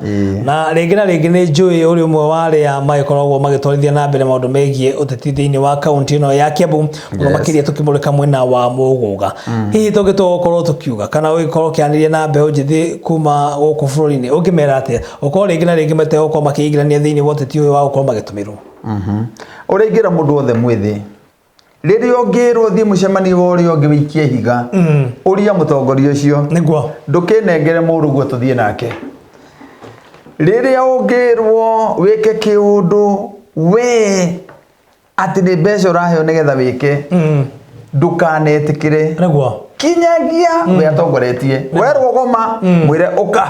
na rĩngĩ na rĩngĩ nĩ njũĩ ũrĩ ũmwe wa arĩa magĩkoragwo magĩtwarithia na mbere maũndũ megiĩ ũteti thĩinĩ wa kaunti ĩno ya Kiambu, mũno makĩria tũkĩmũrĩka mwena wa Mũgũga. Hihi tũngĩtua gũkorwo tũkiuga kana ũgĩkorwo ũkĩaranĩria na mbeũ njĩthĩ kuma gũkũ bũrũri-inĩ, ũngĩmera atĩa gũkorwo rĩngĩ na rĩngĩ mategũkorwo makĩingĩrania thĩinĩ wa ũteti ũyũ wa gũkorwo magĩtũmĩrwo? Ũrĩa ingĩra mũndũ wothe mwĩthĩ, rĩrĩa ũngĩrwo thiĩ mũcemanio wa ũrĩa ũngĩ wĩikie ihiga, ũria mũtongoria ũcio. Ndũkĩnengere mũrũguo tũthiĩ nake. Rĩrĩa ũngĩrwo wĩke kĩũndũ we atĩ nĩ mbeca ũraheo nĩgetha wĩke, ndũkanetĩkĩre. Kinyagia we atongoretie, werwo goma, mwĩre ũka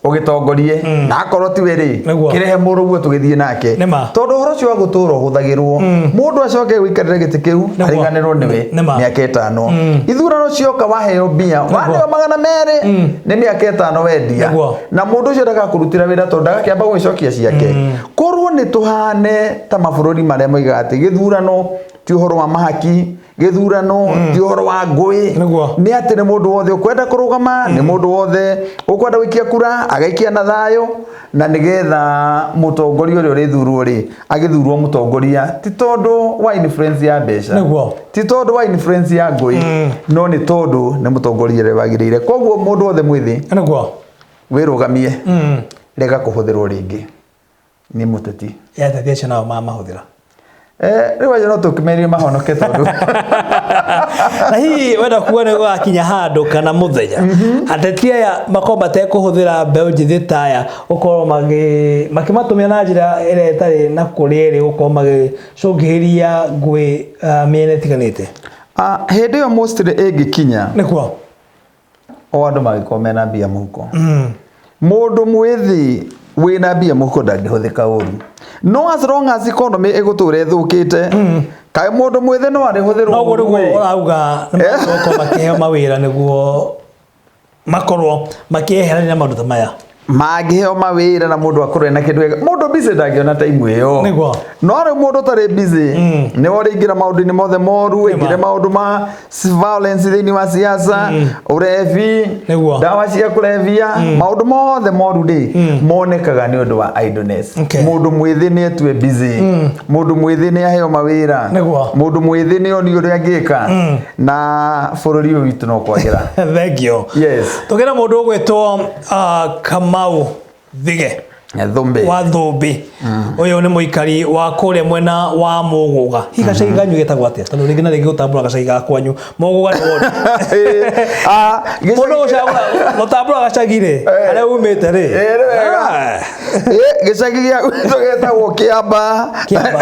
ũgĩtongorie, na akorwo tiwe rĩ, kĩrehe mũrũguo tũgĩthiĩ nake. Tondũ ũhoro ũcio wa gũtũra ũhũthagĩrwo, mũndũ acoke gũikarĩra gĩtĩ kĩu ariganĩrwo nĩwe mĩaka 5. Ithurano cioka, waheo mbia, waneo 200, nĩ mĩaka 5 wendia. Na mũndũ ũcio ndagakũrutĩra wĩra tondũ ndagakĩamba gũgĩcokia ciake. Korwo nĩ tũhane ta mabũrũri marĩa moigaga atĩ gĩthurano ti ũhoro wa mahaki, gĩthurano ti ũhoro wa ngũĩ, nĩ atĩ nĩ mũndũ wothe ũkwenda kũrũgama, nĩ mũndũ wothe ũkwenda gũikia kura agaikia na thayũ, na nĩgetha mũtongoria ũrĩa ũrĩthurwo rĩ, agĩthurwo mũtongoria ti tondũ wa influence ya mbeca, ti tondũ wa influence ya ngũĩ, no nĩ tondũ nĩ mũtongoria ũrĩa wagĩrĩire. Koguo mũndũ wothe mwĩthĩ, wĩrũgamie, rega kũhũthĩrwo rĩngĩ nĩ mũteti. Ya ateti acio nao mamahũthĩra. Rĩu acio no tũkĩmerie mahonoke tondũ Na hihi wenda kuga nĩ gũgakinya handũ kana mũthenya ateti aya makorwo matekũhũthĩra mbeũ njĩthĩ ta aya, gũkorwo makĩmatũmĩra na njĩra ĩrĩa ĩtarĩ na kũrĩa ĩrĩ, gũkorwo magĩcũngĩrĩria ngũĩ mĩena ĩtiganĩte? Ah, hĩndĩ ĩyo mostly ĩngĩkinya, O andũ mangĩkorwo mena mbia mũhuko, mũndũ mwĩthĩ wĩna mbia mũhuko ndangĩhũthĩka ũru, no as long as economy ĩgũtũra ĩthũkĩte, kaĩ mũndũ mwĩthĩ no arĩhũthĩrwo Noguo ũru nĩguo ĩ? Ũrauga nĩmakorwo makĩheo mawĩra nĩguo makorwo makĩeherania na maũndũ ta maya. Mangĩheo mawĩra na mũndũ akorwo ena kĩndũ gĩake, mũndũ busy ndangĩona time ĩyo. No rĩu mũndũ ũtarĩ busy nĩwe ũrĩingĩra maũndũ-inĩ mothe moru, aingĩre maũndũ ma violence thĩinĩ wa siasa, ũrebi, ndawa cia kũrebia, maũndũ mothe moru rĩ monekaga nĩ ũndũ wa idleness. Mũndũ mwĩthĩ nĩ etue busy, mũndũ mwĩthĩ nĩ aheo mawĩra, mũndũ mwĩthĩ nĩ onio ũrĩa angĩka na bũrũri ũyũ witũ no kwagĩra. Thank you. Yes. Tũkĩra mũndũ ũgwĩtwo Kamau Thige Thũmbĩ. Wa Thũmbĩ. Ũyũ nĩ mũikari wa kũrĩa mwena wa Mũgũga. Hihi gacagi kanyu getagwo atĩa? Tondũ rĩngĩ na rĩngĩ gũtambũra gacagi ga kwanyu. Mũgũga nĩ ward. Mũndũ gũcagũra gũtambũra gacagi rĩ, harĩa umĩte rĩ. Nĩ wega. Gĩcagi gĩa gwitũ gĩtagwo Kĩamba. Kĩamba.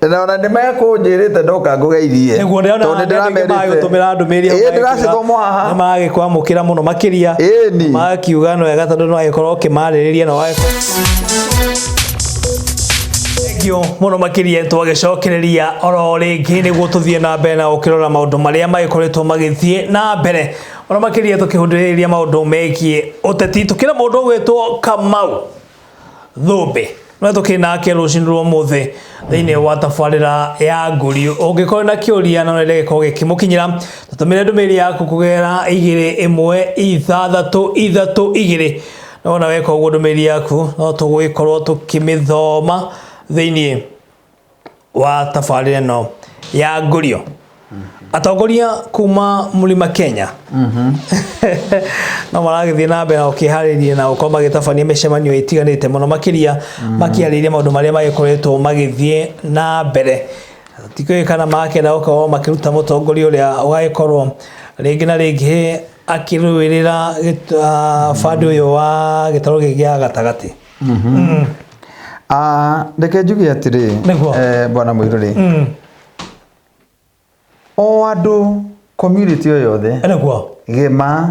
Na ona nĩ mekũnjĩrĩte ndoka ngũgeithie. Nĩguo ndĩrona Tondũ nĩ ndĩramerĩte ndĩramerĩte. ndũmĩrĩri. Ndĩracithoma haha. Nĩ maragĩkwamũkĩra mũno makĩria. Ĩni. Magakiuga nĩ wega tondũ no agĩkorwo ũkĩmarĩrĩria na wagĩkorwo. Thank you mũno makĩria. Twagĩcokereria oro rĩngĩ nĩguo tũthiĩ na mbere na gũkĩrora maũndũ marĩa magĩkoretwo magĩthiĩ na mbere mũno makĩria, tũkĩhundĩrĩria maũndũ megiĩ ũteti. Tũkĩra mũndũ ũgwĩtwo Kamau Thũmbĩ no tũkĩrĩ nake rũcinĩ rwa ũmũthĩ thĩinĩ wa tabarĩra ya Ngũri. Ũngĩkorwo na kĩũria no wende gĩkorwo gĩkĩmũkinyĩra, tũtũmĩre ndũmĩrĩri yaku kũgerera 21632. Nona weka ũguo, ndũmĩrĩri yaku no tũgũgĩkorwo tũkĩmĩthoma thĩinĩ wa tabarĩra ĩno ya Ngũrio. Atongoria kuma Mlima Kenya no maragĩthiĩ na mbere na gũkĩharĩria na gũkorwo magĩtabania mĩcemanio ĩtiganĩte mũno makĩria, makĩarĩria maũndũ marĩa magĩkoretwo magĩthiĩ na mbere. Tikũĩ kana makenda gũkorwo makĩruta mũtongoria ũrĩa ũgagĩkorwo rĩngĩ na rĩngĩ akĩrũĩrĩra bandĩ ũyũ wa gĩtarũ gĩkĩ gĩa gatagatĩ. Reke njuge atĩrĩ, bwana Mũirũrĩ, o andũ community o yothe, Gĩma,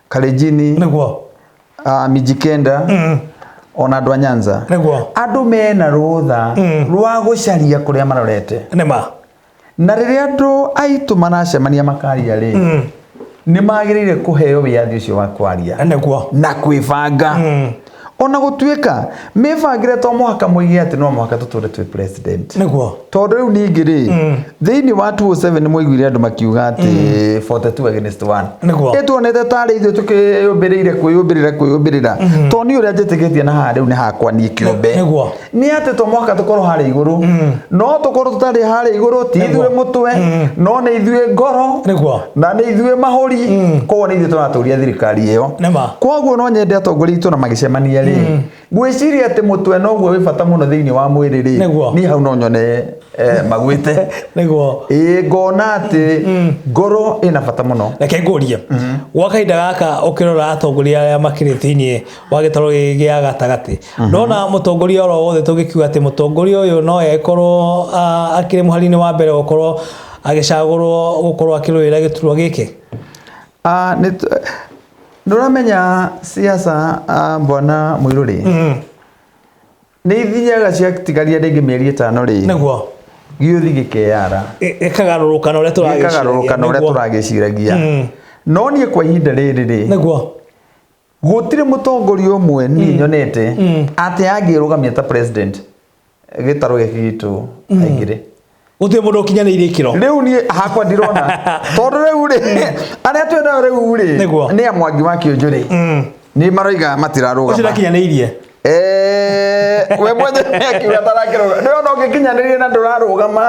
Kalenjini, Mijikenda, ona andũ a Nyanza, andũ mena rũtha rwa gũcaria kũrĩa marorete. Na rĩrĩa andũ aitũ maracemania makaria rĩ, nĩ magĩrĩire kũheo wĩyathi ũcio wa kwaria na kwĩbanga. Ona gũtuĩka mĩbangĩre, to mũhaka mũige atĩ no mũhaka tũtũre twĩ president. Tondũ rĩu ningĩ rĩ, thĩinĩ wa 207 nĩ mwaiguire andũ makiuga atĩ 42 against 1. Ĩtuonete tarĩ ithuĩ tũkĩyũmbĩrĩire kwĩyũmbĩrĩra, tondũ niĩ ũrĩa njĩtĩkĩtie na haha rĩu nĩ hakwa niĩ kĩũmbe, nĩ atĩ to mũhaka tũkorwo harĩa igũrũ. No tũkorwo tũtarĩ harĩa igũrũ, ti ithuĩ mũtwe, no nĩ ithuĩ ngoro na nĩ ithuĩ mahũri, koguo nĩ ithuĩ tũratũria thirikari ĩyo. Koguo no nyende atongoria aitũ na magĩcemania rĩ, ngwĩciria atĩ mũtwe noguo wĩ bata mũno thĩinĩ wa mwĩrĩ rĩ, niĩ hau no nyone magwĩte. Ĩĩ, ngona atĩ ngoro ĩna bata mũno. Reke ngũrie, gwa kahinda gaka ũkĩrora atongoria arĩa makĩrĩ thĩinĩ wa gĩtarũ gĩkĩ gĩa gatagatĩ, ndona mũtongoria oro wothe tũngĩkiuga atĩ mũtongoria ũyũ no ekorwo akĩrĩ mũhari-inĩ wa mbere gũkorwo agĩcagũrwo gũkorwo akĩrũĩra gĩturwa gĩkĩ? Nĩ ũramenya siasa, bwana Mũirũrĩ, nĩ ithiaga ciatigaria rĩngĩ mĩeri 5 rĩ, gĩũthi gĩkeyara. Gĩkagarũrũka na ũrĩa gĩkagarũrũka na ũrĩa tũragĩciragia. Tũragĩciragia. No niĩ kwa ihinda rĩrĩ rĩ, gũtirĩ mũtongoria ũmwe niĩ nyonete atĩ angĩrũgamia ta president gĩtarũ gĩkĩ gitũ aingĩre. Gũtirĩ mũndũ ũkinyanĩirie ikĩro. Rĩu niĩ hakwa ndirona, tondũ rĩu rĩ, arĩa twĩnao rĩu rĩ, nĩ a Mwangi wa Kĩũnjũ rĩ, nĩ maroiga Ũcio matirarũgama. Ndakinyanĩirie. We mwenye akiuga tarakĩrũgama. Ndĩrona ũngĩkinyanĩria na ndũrarũgama,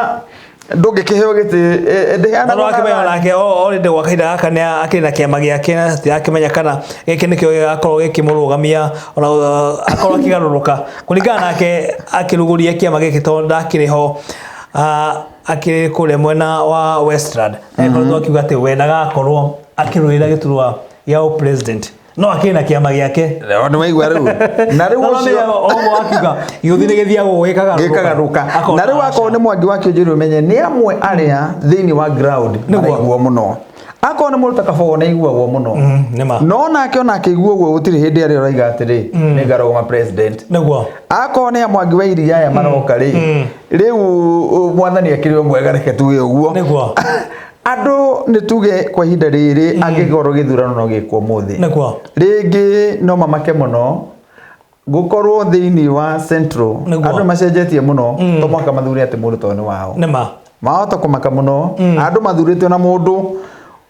ndũngĩkĩheo gĩtĩ. Na Ndĩheanagwo wakĩmenya nake already gwa kahinda gaka nĩ akĩrĩ na kĩama gĩake, na tutirakĩmenya kana gĩkĩ nĩkĩo gĩgakorwo gĩkĩmũrũgamia ona akorwo akĩgarũrũka kũringana nake akĩrugũria kĩama gĩkĩ, tondũ ndakĩrĩ ho, akĩrĩ kũrĩa mwena wa Westland, agĩkoretwo akiuga atĩ we ndagakorwo akĩrũĩra gĩturwa gĩa president. No akĩrĩ na kĩama gĩake. Nĩ waigua rĩu na rĩu No ũcio ũcio ũguo akiuga gĩũthi nĩ gĩthiagwo gĩkagarũrũka. Gĩkagarũka. Akona Na rĩu akorwo aca. nĩ Mwangi wa Kĩũnjũri, ũmenye nĩ amwe arĩa thĩinĩ wa ground Nĩguo. maraiguo mũno. Akorwo nĩ mũndũ ta Kabogo, nĩ aiguagwo mũno. Nĩ ma. No nake ona akĩigua ũguo, gũtirĩ hĩndĩ arĩa ũraiga atĩrĩ, nĩ ngarũgama president. Akorwo nĩ a Mwangi wa Iria aya maroka rĩ, rĩu mwathani akĩrĩ o mwega, reke tuge ũguo. Andũ nĩ tuge kwa ihinda rĩrĩ, angĩkorwo gĩthurano no gĩkwo ũmũthĩ, rĩngĩ no mamake mũno gũkorwo thĩinĩ wa Central. Andũ macenjetie mũno, to mũhaka mathure atĩ mũndũ tondũ nĩ wao. Nĩ ma. Mahota kũmaka mũno andũ mathurĩtio na mũndũ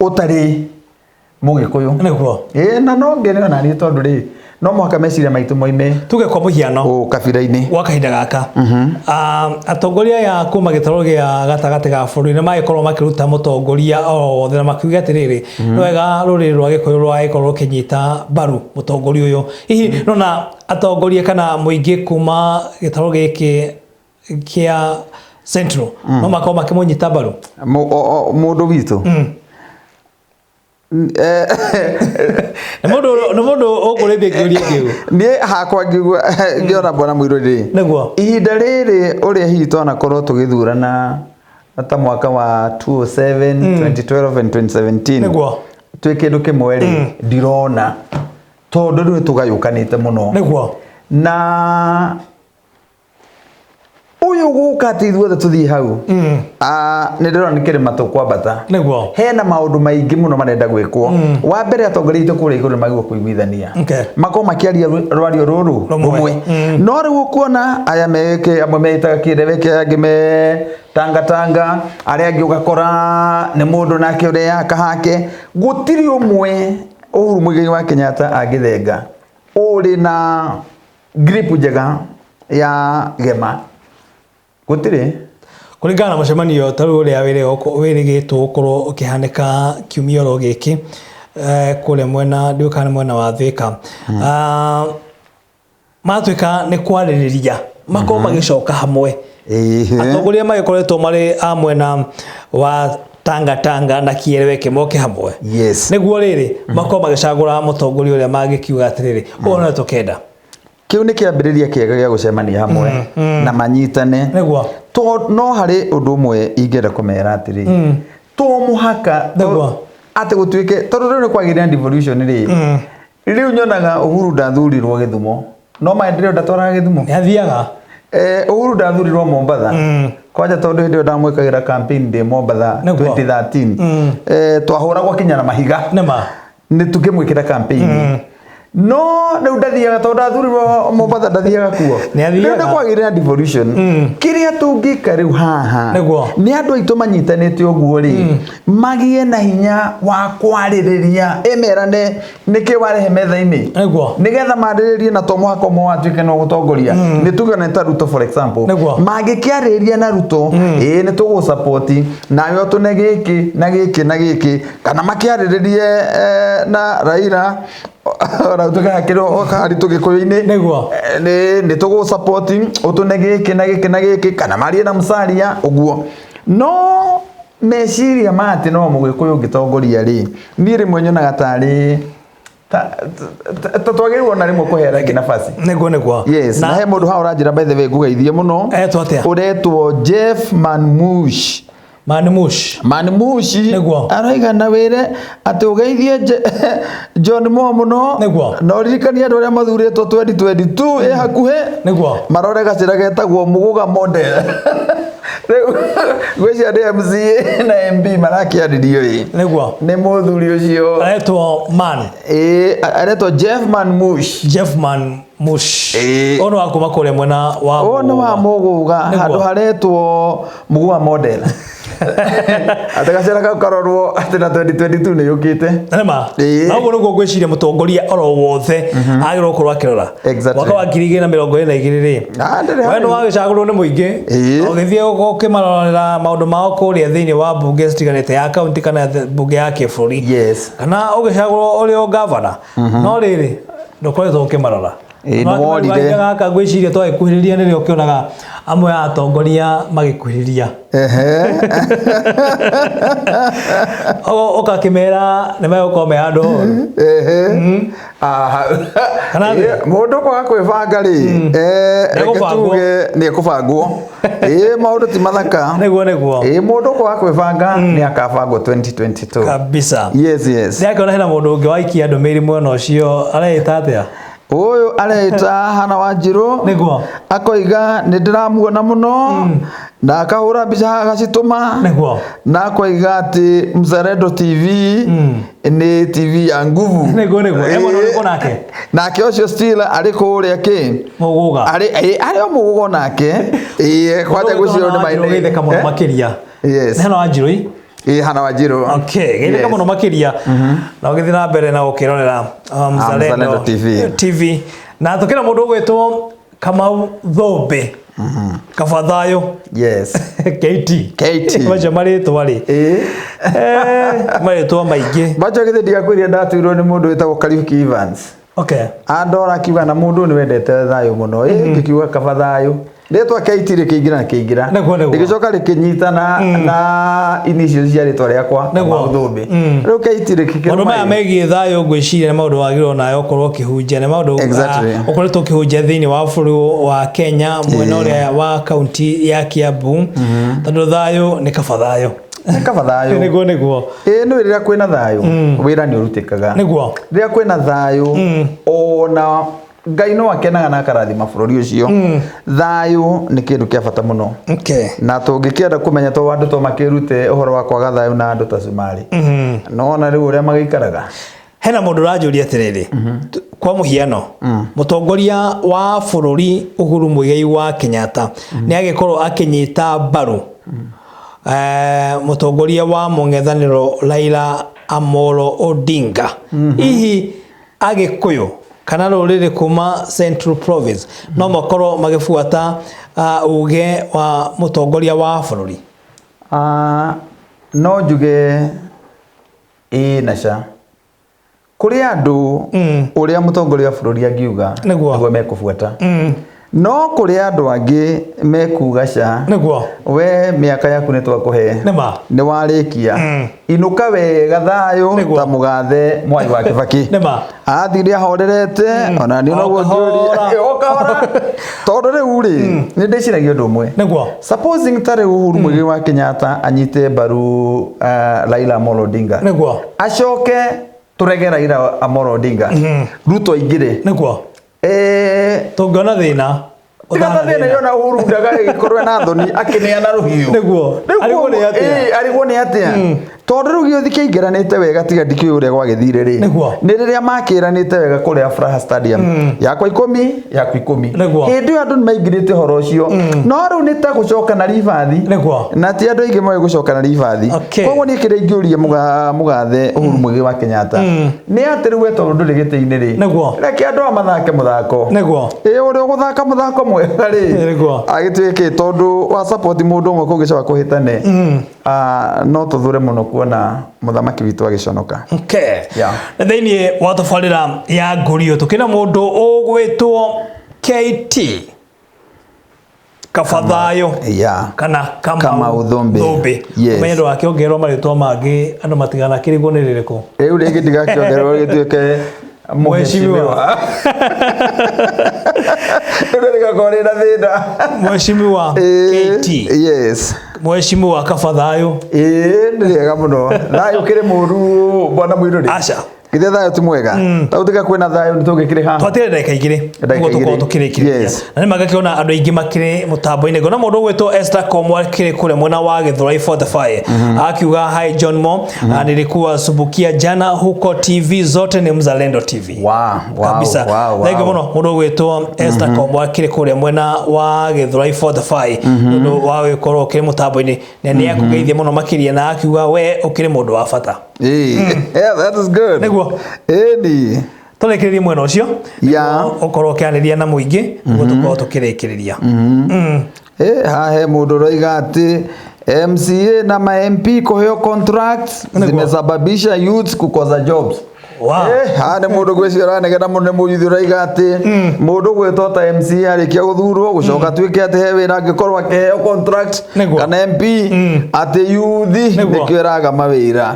ũtarĩ Mũgĩkũyũ. Ĩĩ, na no ngene ona niĩ, tondũ rĩ, no mũhaka meciria maitũ moime Tuge kwa mũhiano, kabira-inĩ. Gwa kahinda gaka, atongoria aya kuma gĩtarũ gĩa gatagatĩ ga bũrũri nĩ magĩkorwo makĩruta mũtongoria o wothe na makiuga atĩrĩrĩ, nĩ wega rũrĩrĩ rwa Gĩkũyũ rwagĩkorwo rũkĩnyita mbaru mũtongoria ũyũ. Hihi nona atongoria kana mũingĩ kuma gĩtarũ gĩkĩ kĩa Central no makorwo makĩmũnyita mbaru? Mũndũ witũ. Nĩ mũndũ ũkũrĩtie kĩũria kĩu. Niĩ hakwa ngĩigua ngĩona bwana Mũirũ rĩ, ihinda rĩrĩ ũrĩa hihi twanakorwo tũgĩthurana ta mwaka wa 2007, 2012 and 2017, twĩ kĩndũ kĩmwe rĩ, ndirona, tondũ rĩu nĩ tũgayũkanĩte mũno. Na ũyũ gũka atĩ ithuothe tũthiĩ hau, nĩ ndĩrona nĩ kĩrĩma tũkwambata. Hena maũndũ maingĩ mũno marenda gwĩkwo. Wa mbere, atongoria aitũ kũrĩa igũrũ nĩ magĩrĩirwo kũiguithania, makorwo makĩaria rwario rũrũ Rũmwe. rũmwe. No rĩu ũkuona aya meke, amwe meĩtaga kĩreweke, angĩ me tangatanga, arĩa angĩ ũgakora nĩ mũndũ nake ũreyaka hake. Gũtirĩ ũmwe Uhuru Muigai wa Kenyatta angĩthenga ũrĩ na grip njega ya gema, gũtirĩ. Kũringana na mũcemanio ta rĩu ũrĩa wĩrĩgĩtwo gũkorwo ũkĩhanĩka kiumia oro gĩkĩ, kũrĩa mwena, ndiũĩ kana nĩ mwena wa Thika, matuĩka nĩ kwarĩrĩria, makorwo magĩcoka hamwe, atongoria magĩkoretwo marĩ a mwena wa Tanga Tanga na Kiereweke moke hamwe, nĩguo rĩrĩ makorwo magĩcagũra mũtongoria ũrĩa mangĩkiuga atĩrĩrĩ, ũyũ nĩwe tũkenda. Kĩu nĩ kĩambĩrĩria kĩega gĩa gũcemania hamwe na manyitane. To no harĩ ũndũ ũmwe ingĩenda kũmera atĩrĩ, to mũhaka atĩ gũtuĩke, tondũ rĩu nĩ kwagĩrĩra na devolution rĩ, rĩu nyonaga Uhuru ndathurirwo Gĩthumo, no maendeleo ndatwaraga Gĩthumo. Nĩ athiaga. Uhuru ndathurirwo Mombatha, kwanja tondũ hĩndĩ ĩyo ndamwĩkagĩra campaign ndĩ Mombatha 2013, twahũragwo kinya na mahiga. Nĩma. Nĩ tũkĩmwĩkĩra campaign, no rĩu ndathiaga, tondũ ndathurirwo Mombatha, ndathiaga kuo. Nĩ athiaga. Rĩu nĩ kwagĩrĩra na devolution. Kĩrĩa tũngĩka rĩu haha, nĩ andũ aitũ manyitanĩte ũguo rĩ, magĩe na hinya wa kwarĩrĩria, ĩmerane nĩkĩ warehe metha-inĩ, nĩgetha marĩrĩrie, na to mũhaka ũmwe watuĩke no gũtongoria. Nĩ tuge nĩ ta Ruto, for example. Mangĩkĩarĩrĩria na Ruto, ĩĩ, nĩ tũgũ nawe ũtũne gĩkĩ na gĩkĩ na gĩkĩ, kana makĩarĩrĩrie na Raila, ona ũtuĩke hakĩrĩ haritũ Gĩkũyũ-inĩ. Nĩ tũgũ support, ũtũne gĩkĩ na gĩkĩ na gĩkĩ, kana marie na Musalia ũguo. No meciria ma atĩ no Mũgĩkũyũ ũngĩtongoria rĩ, niĩ rĩmwe nyonaga tarĩ ta twagĩrĩirwo na rĩmwe kũheana ĩngĩ nafasi. Nĩguo. Yes, na he mũndũ haha ũranjĩra, by the way, ngũgeithie mũno. Etwo atĩa? Ũretwo Jeff Manmush. Manmush. Manmush. Araiga na wĩre atĩ ũgeithie John Mo mũno. Na ũririkanie andũ arĩa mathurĩtwo 2022 ĩ hakuhĩ, marore gacĩra getagwo Muguga model. Rĩu ngwĩciria nĩ MCA na MP marakĩarĩrio ĩ. Nĩ mũthuri ũcio. Aretwo Man. Ĩ, aretwo Jeff Manmush. Jeff Manmush. Ĩĩ. Ũyũ nĩ wa kuma kũrĩa mwena wa Ũyũ nĩ wa Mũgũga. Mũgũga, handũ haretwo Mũgũga model, atĩ gacĩra kau karorwo atĩ na 2022 nĩ yũkĩte. Nĩma. Ĩĩ. Na ũguo nĩguo ngwĩciria mũtongoria oro wothe agĩrĩirwo gũkorwo akĩrora mwaka wa 2022 rĩ. Ah, ndĩrĩ we harĩ. nĩ wagĩcagũrwo nĩ mũingĩ, ũgĩthiĩ ũkĩmarorera maũndũ mao kũrĩa thĩinĩ wa mbunge citiganĩte ya kaunti kana mbunge ya kĩbũrũri, kana ũgĩcagũrwo ũrĩ o gavana, no rĩrĩ, ndũkoretwo ũkĩmarora. Ĩĩ, nĩ worire. Kahinda gaka ngwĩciria twagĩkuhĩrĩria nĩrĩo ũkĩonaga amwe a atongoria magĩkuhĩrĩria. Ũgakĩmera nĩ megũkorwo me handũ horu. Kana atĩa? Mũndũ kwaga kwĩbanga rĩ, reke Nĩekũbangwo. tuge nĩekũbangwo. Ĩĩ, maũndũ ti mathaka. Nĩguo nĩguo. Ĩĩ, mũndũ kwaga kwĩbanga nĩ akabangwo 2022. Kabisa. Yes. Ndĩrakĩona hena mũndũ ũngĩ waikia ndũmĩrĩri mwena ũcio areĩta atĩa? Ũyũ areĩta Hana Wanjirũ. Nĩguo. Akoiga nĩ ndĩramuona mũno na akahũra mbica agacitũma. Nĩguo. Na akoiga atĩ Mzalendo TV nĩ TV ya nguvu. Nĩguo nĩguo. E mwena ũrĩkũ nake? Nake ũcio still arĩ kũrĩa kĩ? Mũgũga. Arĩ o mũgũgo nake. Ĩĩ, kwanja gwĩciria nĩ maĩ. Geithĩka mũno makĩria. Yes. Nĩ Hana Wanjirũ. Ĩĩ, Hana Wanjirũ. Okay, geithĩka Yes. mũno makĩria. Na ũgĩthiĩ na mbere na gũkĩrorera Mzalendo Mzalendo TV. TV. Na tũkĩra mũndũ ũgwĩtwo Kamau Thũmbĩ. Kaba thayũ. Yes. KT. KT. Macio marĩtwa rĩ. Ĩĩ. Marĩtwa maingĩ. Macho githĩ ndigakwĩria ndatuirwo nĩ mũndũ wĩtagwo Kariuki Evans. Okay. Andora akiuga na mũndũ nĩ wendete thayũ mũno. Ĩ ngĩkiuga kaba thayũ. Rĩtwa KT rĩkĩingĩra na kĩingĩra. Nĩguo, nĩguo. Rĩgĩcoka rĩkĩnyitana na initials cia rĩtwa rĩakwa Nĩguo. Kamau Thũmbĩ. Rĩu KT rĩkĩkĩrwo Maũndũ maya megiĩ thayũ ngwĩciria nĩ maũndũ wagĩrĩirwo nawe ũkorwo ũkĩhunjia, nĩ maũndũ Exactly. ũkoretwo ũkĩhunjia thĩinĩ wa bũrũri wa Kenya mwena ũrĩa wa kaunti ya Kiambu, tondũ thayũ nĩ kaba thayũ. Nĩ kaba thayũ. Nĩguo nĩguo. Ĩĩ nĩ rĩrĩa kwĩna thayũ wĩra nĩ ũrutĩkaga. Nĩguo. Rĩrĩa kwĩna thayũ ona Ngai no akenaga na akarathima bũrũri ũcio. Thayũ nĩ kĩndũ kĩa bata mũno. Okay. Na tũngĩkĩenda kũmenya to andũ to makĩrute ũhoro wa kwaga thayũ na andũ ta Cumarĩ. No ona rĩu ũrĩa magĩikaraga. Hena mũndũ ũranjũria atĩrĩrĩ, kwa mũhiano mũtongoria wa bũrũri Uhuru Muigai wa Kenyatta nĩ agĩkorwo akĩnyita mbaru mũtongoria wa mũng'ethanĩro Raila Amolo Odinga. Hihi Agĩkũyũ kana rũrĩrĩ kuma Central Province no makorwo magĩbuata uge wa mũtongoria wa bũrũri? No njuge ĩĩ na ca. Kũrĩ andũ ũrĩa mũtongoria wa bũrũri angiuga Nĩguo. nĩguo mekũbuata. No kũrĩ andũ angĩ mekuga ca. Nĩguo. We mĩaka yaku nĩ twakũhe. Nĩma. Nĩ warĩkia. Inũka wega thayũ Nĩguo. ta mũgathe Mwai wa Kĩbakĩ. Nĩma. Athire ahorerete ona niĩ noguo O kahora. ngĩũria. O kahora. Tondũ rĩu rĩ nĩ ndĩciragia ũndũ ũmwe. Nĩguo. Supposing ta rĩu Uhuru Muigai wa Kenyatta anyite mbaru Raila Amolo Odinga. Nĩguo. Acoke tũrege Raila Amolo Odinga. Ruto aingĩre. Nĩguo. Tũngĩona thĩna. Tiga ta thĩna yona Uhuru ndagagĩkorwo na thoni akĩneana rũhiũ. Nĩguo. Rĩu Arigwo nĩ atĩa? Ĩĩ, arigwo nĩ atĩa? Tondũ rĩu gĩũthi kĩaingĩranĩte wega tiga ndikĩũĩ ũrĩa gwagĩthire rĩ. Nĩguo. Nĩ rĩrĩa makĩranĩte wega kũrĩa Furaha Stadium. Yakwa ikũmi, yaku ikũmi. Nĩguo. Hĩndĩ ĩyo andũ nĩmaingĩrĩte ũhoro ũcio. No rĩu nĩ ta gũcoka na ribathi. Nĩguo. Na ti andũ aingĩ moĩ gũcoka na ribathi. Okay. Koguo niĩ kĩrĩa ingĩũria mũgathe Uhuru Muigai wa Kenyatta. Nĩ atĩ rĩu we tondũ ndũrĩ gĩtĩ-inĩ rĩ. Nĩguo. Reke andũ aya mathake mũthako. Nĩguo. Ĩĩ ũrĩa ũgũthaka mũthako mwega rĩ. Nĩguo. Agĩtuĩke tondũ wa support mũndũ ũmwe kũngĩcoka kũhĩtane. No tũthure mũno kuona mũthamaki witũ agĩconoka. Okay. Yeah. Na thĩinĩ wa tabarĩra ya ngũrio tũkĩna mũndũ ũgwĩtwo KT Kaba thayũ Yeah. kana Kamau Kamau Thũmbĩ. Thũmbĩ. Yes. Ũmenye ndũgakĩongererwo marĩtwa mangĩ andũ matiganakĩrigwo nĩ rĩrĩkũ. Rĩu rĩngĩ ndigakĩongererwo gĩtuĩke Mheshimiwa. mũheshimiwa. Rĩu rĩgakorwo rĩna thĩna. Mheshimiwa Ĩĩ, KT. Yes. Mheshimiwa Kaba thayũ. Ĩĩ nĩ rĩega mũno. Thayũ kĩrĩ mũru bwana Mũirũrĩ. Aca. Githĩ thayũ ti mwega? Ta gũtiga kwĩna thayũ nĩ tũngĩkĩrĩ haha. Twatire ndagĩka igĩrĩ Ndagĩka nĩguo tũkorwo igĩrĩ. tũkĩrĩkĩrĩria. Yes. Na nĩ magakĩona andũ aingĩ makĩrĩ mũtambo-inĩ. Ngona mũndũ ũgwĩtwo Esther Komwa akĩrĩ kũrĩa mwena wa Githurai 45 akiuga hi John Mo, nilikuwa Subukia jana huko TV zote ni Mzalendo TV. Wow, wow, Kabisa. wow, wow. Thank you mũno mũndũ ũgwĩtwo Esther Komwa akĩrĩ kũrĩa mwena wa Githurai 45 nĩ ũndũ wa gũkorwo ũkĩrĩ mũtambo-inĩ na nĩ akũgeithia mũno makĩria na akiuga we ũkĩrĩ mũndũ wa bata. Ĩĩ. Yeah, that is good. Nĩguo. Ĩni. Tũrĩkĩrĩrie mwena ũcio Yeah. ũkorwo ũkĩanĩria na mũingĩ nĩguo tũkorwo tũkĩrĩkĩrĩria. Haha he mũndũ ũroiga atĩ MCA na ma MP kũheo contracts Nĩguo. zimesababisha youths kukosa jobs. Wow. Haha nĩ mũndũ gwĩciria ũranegena mũno nĩ mũyuthi ũraiga atĩ mũndũ gwĩtwo ta MC arĩkia gũthurwo gũcoka atuĩke atĩ he wĩra angĩkorwo akĩheo contract Nĩguo. kana MP atĩ yuthi Nĩguo. nĩkĩo ĩraga mawĩra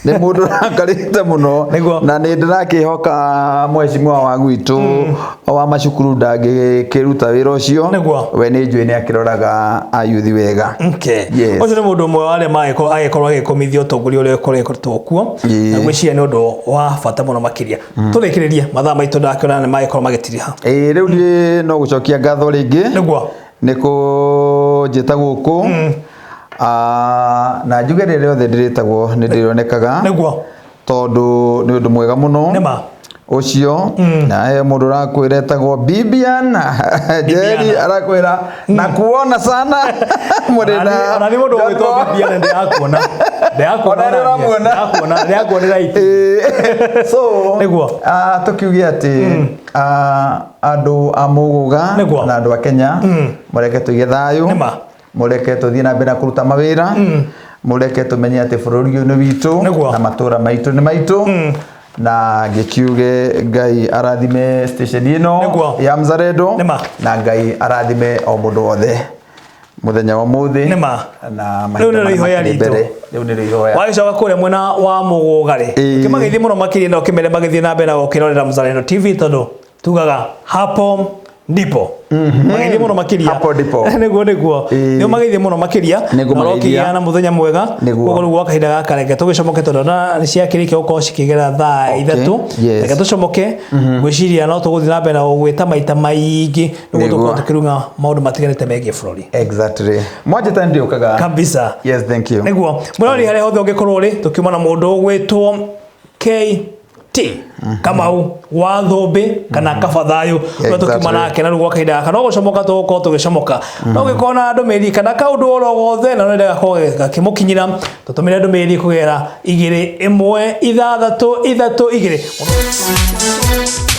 nĩ mũndũ ũrakarĩte mũno Nĩguo. na nĩ ndĩrakĩhoka mheshimiwa wa gwitũ wa macukuru ndangĩkĩruta wĩra ũcio Nĩguo. we nĩ njũĩ nĩ akĩroraga ayuthi wega. Okay. Yes. Ũcio nĩ mũndũ ũmwe wa arĩa magĩkorwo agĩkorwo agĩkũmithia ũtongoria ũrĩa ũkoretwo kuo Ĩĩ. na ngwĩciria nĩ ũndũ wa bata mũno makĩria. Tũrĩkĩrĩrie mathaa maitũ ndakĩona nĩ magĩkorwo magĩtiriha. Ĩĩ rĩu niĩ no gũcokia ngatho rĩngĩ Nĩguo. nĩ kũnjĩta gũkũ. Ah, na njuge rĩrĩa rĩothe ndĩrĩtagwo nĩ ndĩrĩonekaga Nĩguo. tondũ nĩ ũndũ mwega mũno Nĩma. ũcio na he mũndũ ũrakwĩra etagwo Bibiana Njeri Bibiana. arakwĩra na kuona sana mũrĩ na Ona nĩ mũndũ ũgwĩtwo Bibiana ndĩrakuona. Ndĩrakuona. Ona nĩ ũramuona. Ndĩrakuona. Ndĩrakuonera iti. Ĩĩ. So Nĩguo. ah, tũkiuge atĩ ah, andũ a Mũgũga Nĩguo. na andũ a Kenya mũreke tũige thayũ Nĩma. mũreke tũthiĩ na mbere na kũruta mawĩra mũreke tũmenye atĩ bũrũri ũyũ nĩ witũ Nĩguo. na matũra maitũ nĩ maitũ na ngĩkiuge Ngai arathime station ĩno Nĩguo. ya Mzalendo Nĩma. na Ngai arathime o mũndũ wothe mũthenya wa ũmũthĩ Nĩma. na Rĩu mahinda nĩrĩo marĩa ihoya makĩrĩ ritũ. mbere. Rĩu nĩrĩo ihoya. Wagĩcoka kũrĩa mwena wa Mũgũga rĩ Ĩĩ. ũkĩmageithie mũno makĩria na ũkĩmere magĩthiĩ na mbere na gũkĩrorera Mzalendo TV tondũ tugaga hapo ndipo mageithie mũno makĩria. Hapo ndipo. Nĩguo nĩguo. Ĩĩ. Nĩ ũmageithie mũno makĩria Nĩguo na mageithia. ũrokĩgĩa na mũthenya mwega. Nĩguo. Koguo rĩu gwa kahinda gaka reke tũgĩcomoke tondũ na nĩ ciakĩrĩkia gũkorwo cikĩgera thaa Okay. 3. Yes. Reke tũcomoke ngwĩciria no tũgũthiĩ na mbere na gũgwĩta maita maingĩ nĩguo Nĩguo. tũkorwo tũkĩrung'a maũndũ matiganĩte megiĩ bũrũri. Exactly. Mwanjĩta nĩndĩũkaga. Kabisa. Yes, thank you. Nĩguo mũrori harĩa hothe ũngĩkorwo ũrĩ tũkiuma na mũndũ ũgwĩtwo KT Kamau wa Thũmbĩ kana Kaba Thayũ ũrĩa tũkiuma Exactly. nake na rĩu gwa kahinda gaka no gũcomoka tũgũkorwo tũgĩcomoka no ũngĩkorwo na ndũmĩrĩri kana kaũndũ oro gothe na nĩũrenda gakorwo gakĩmũkinyĩra tũtũmĩre ndũmĩrĩri kũgerera 2 1 6 3 2.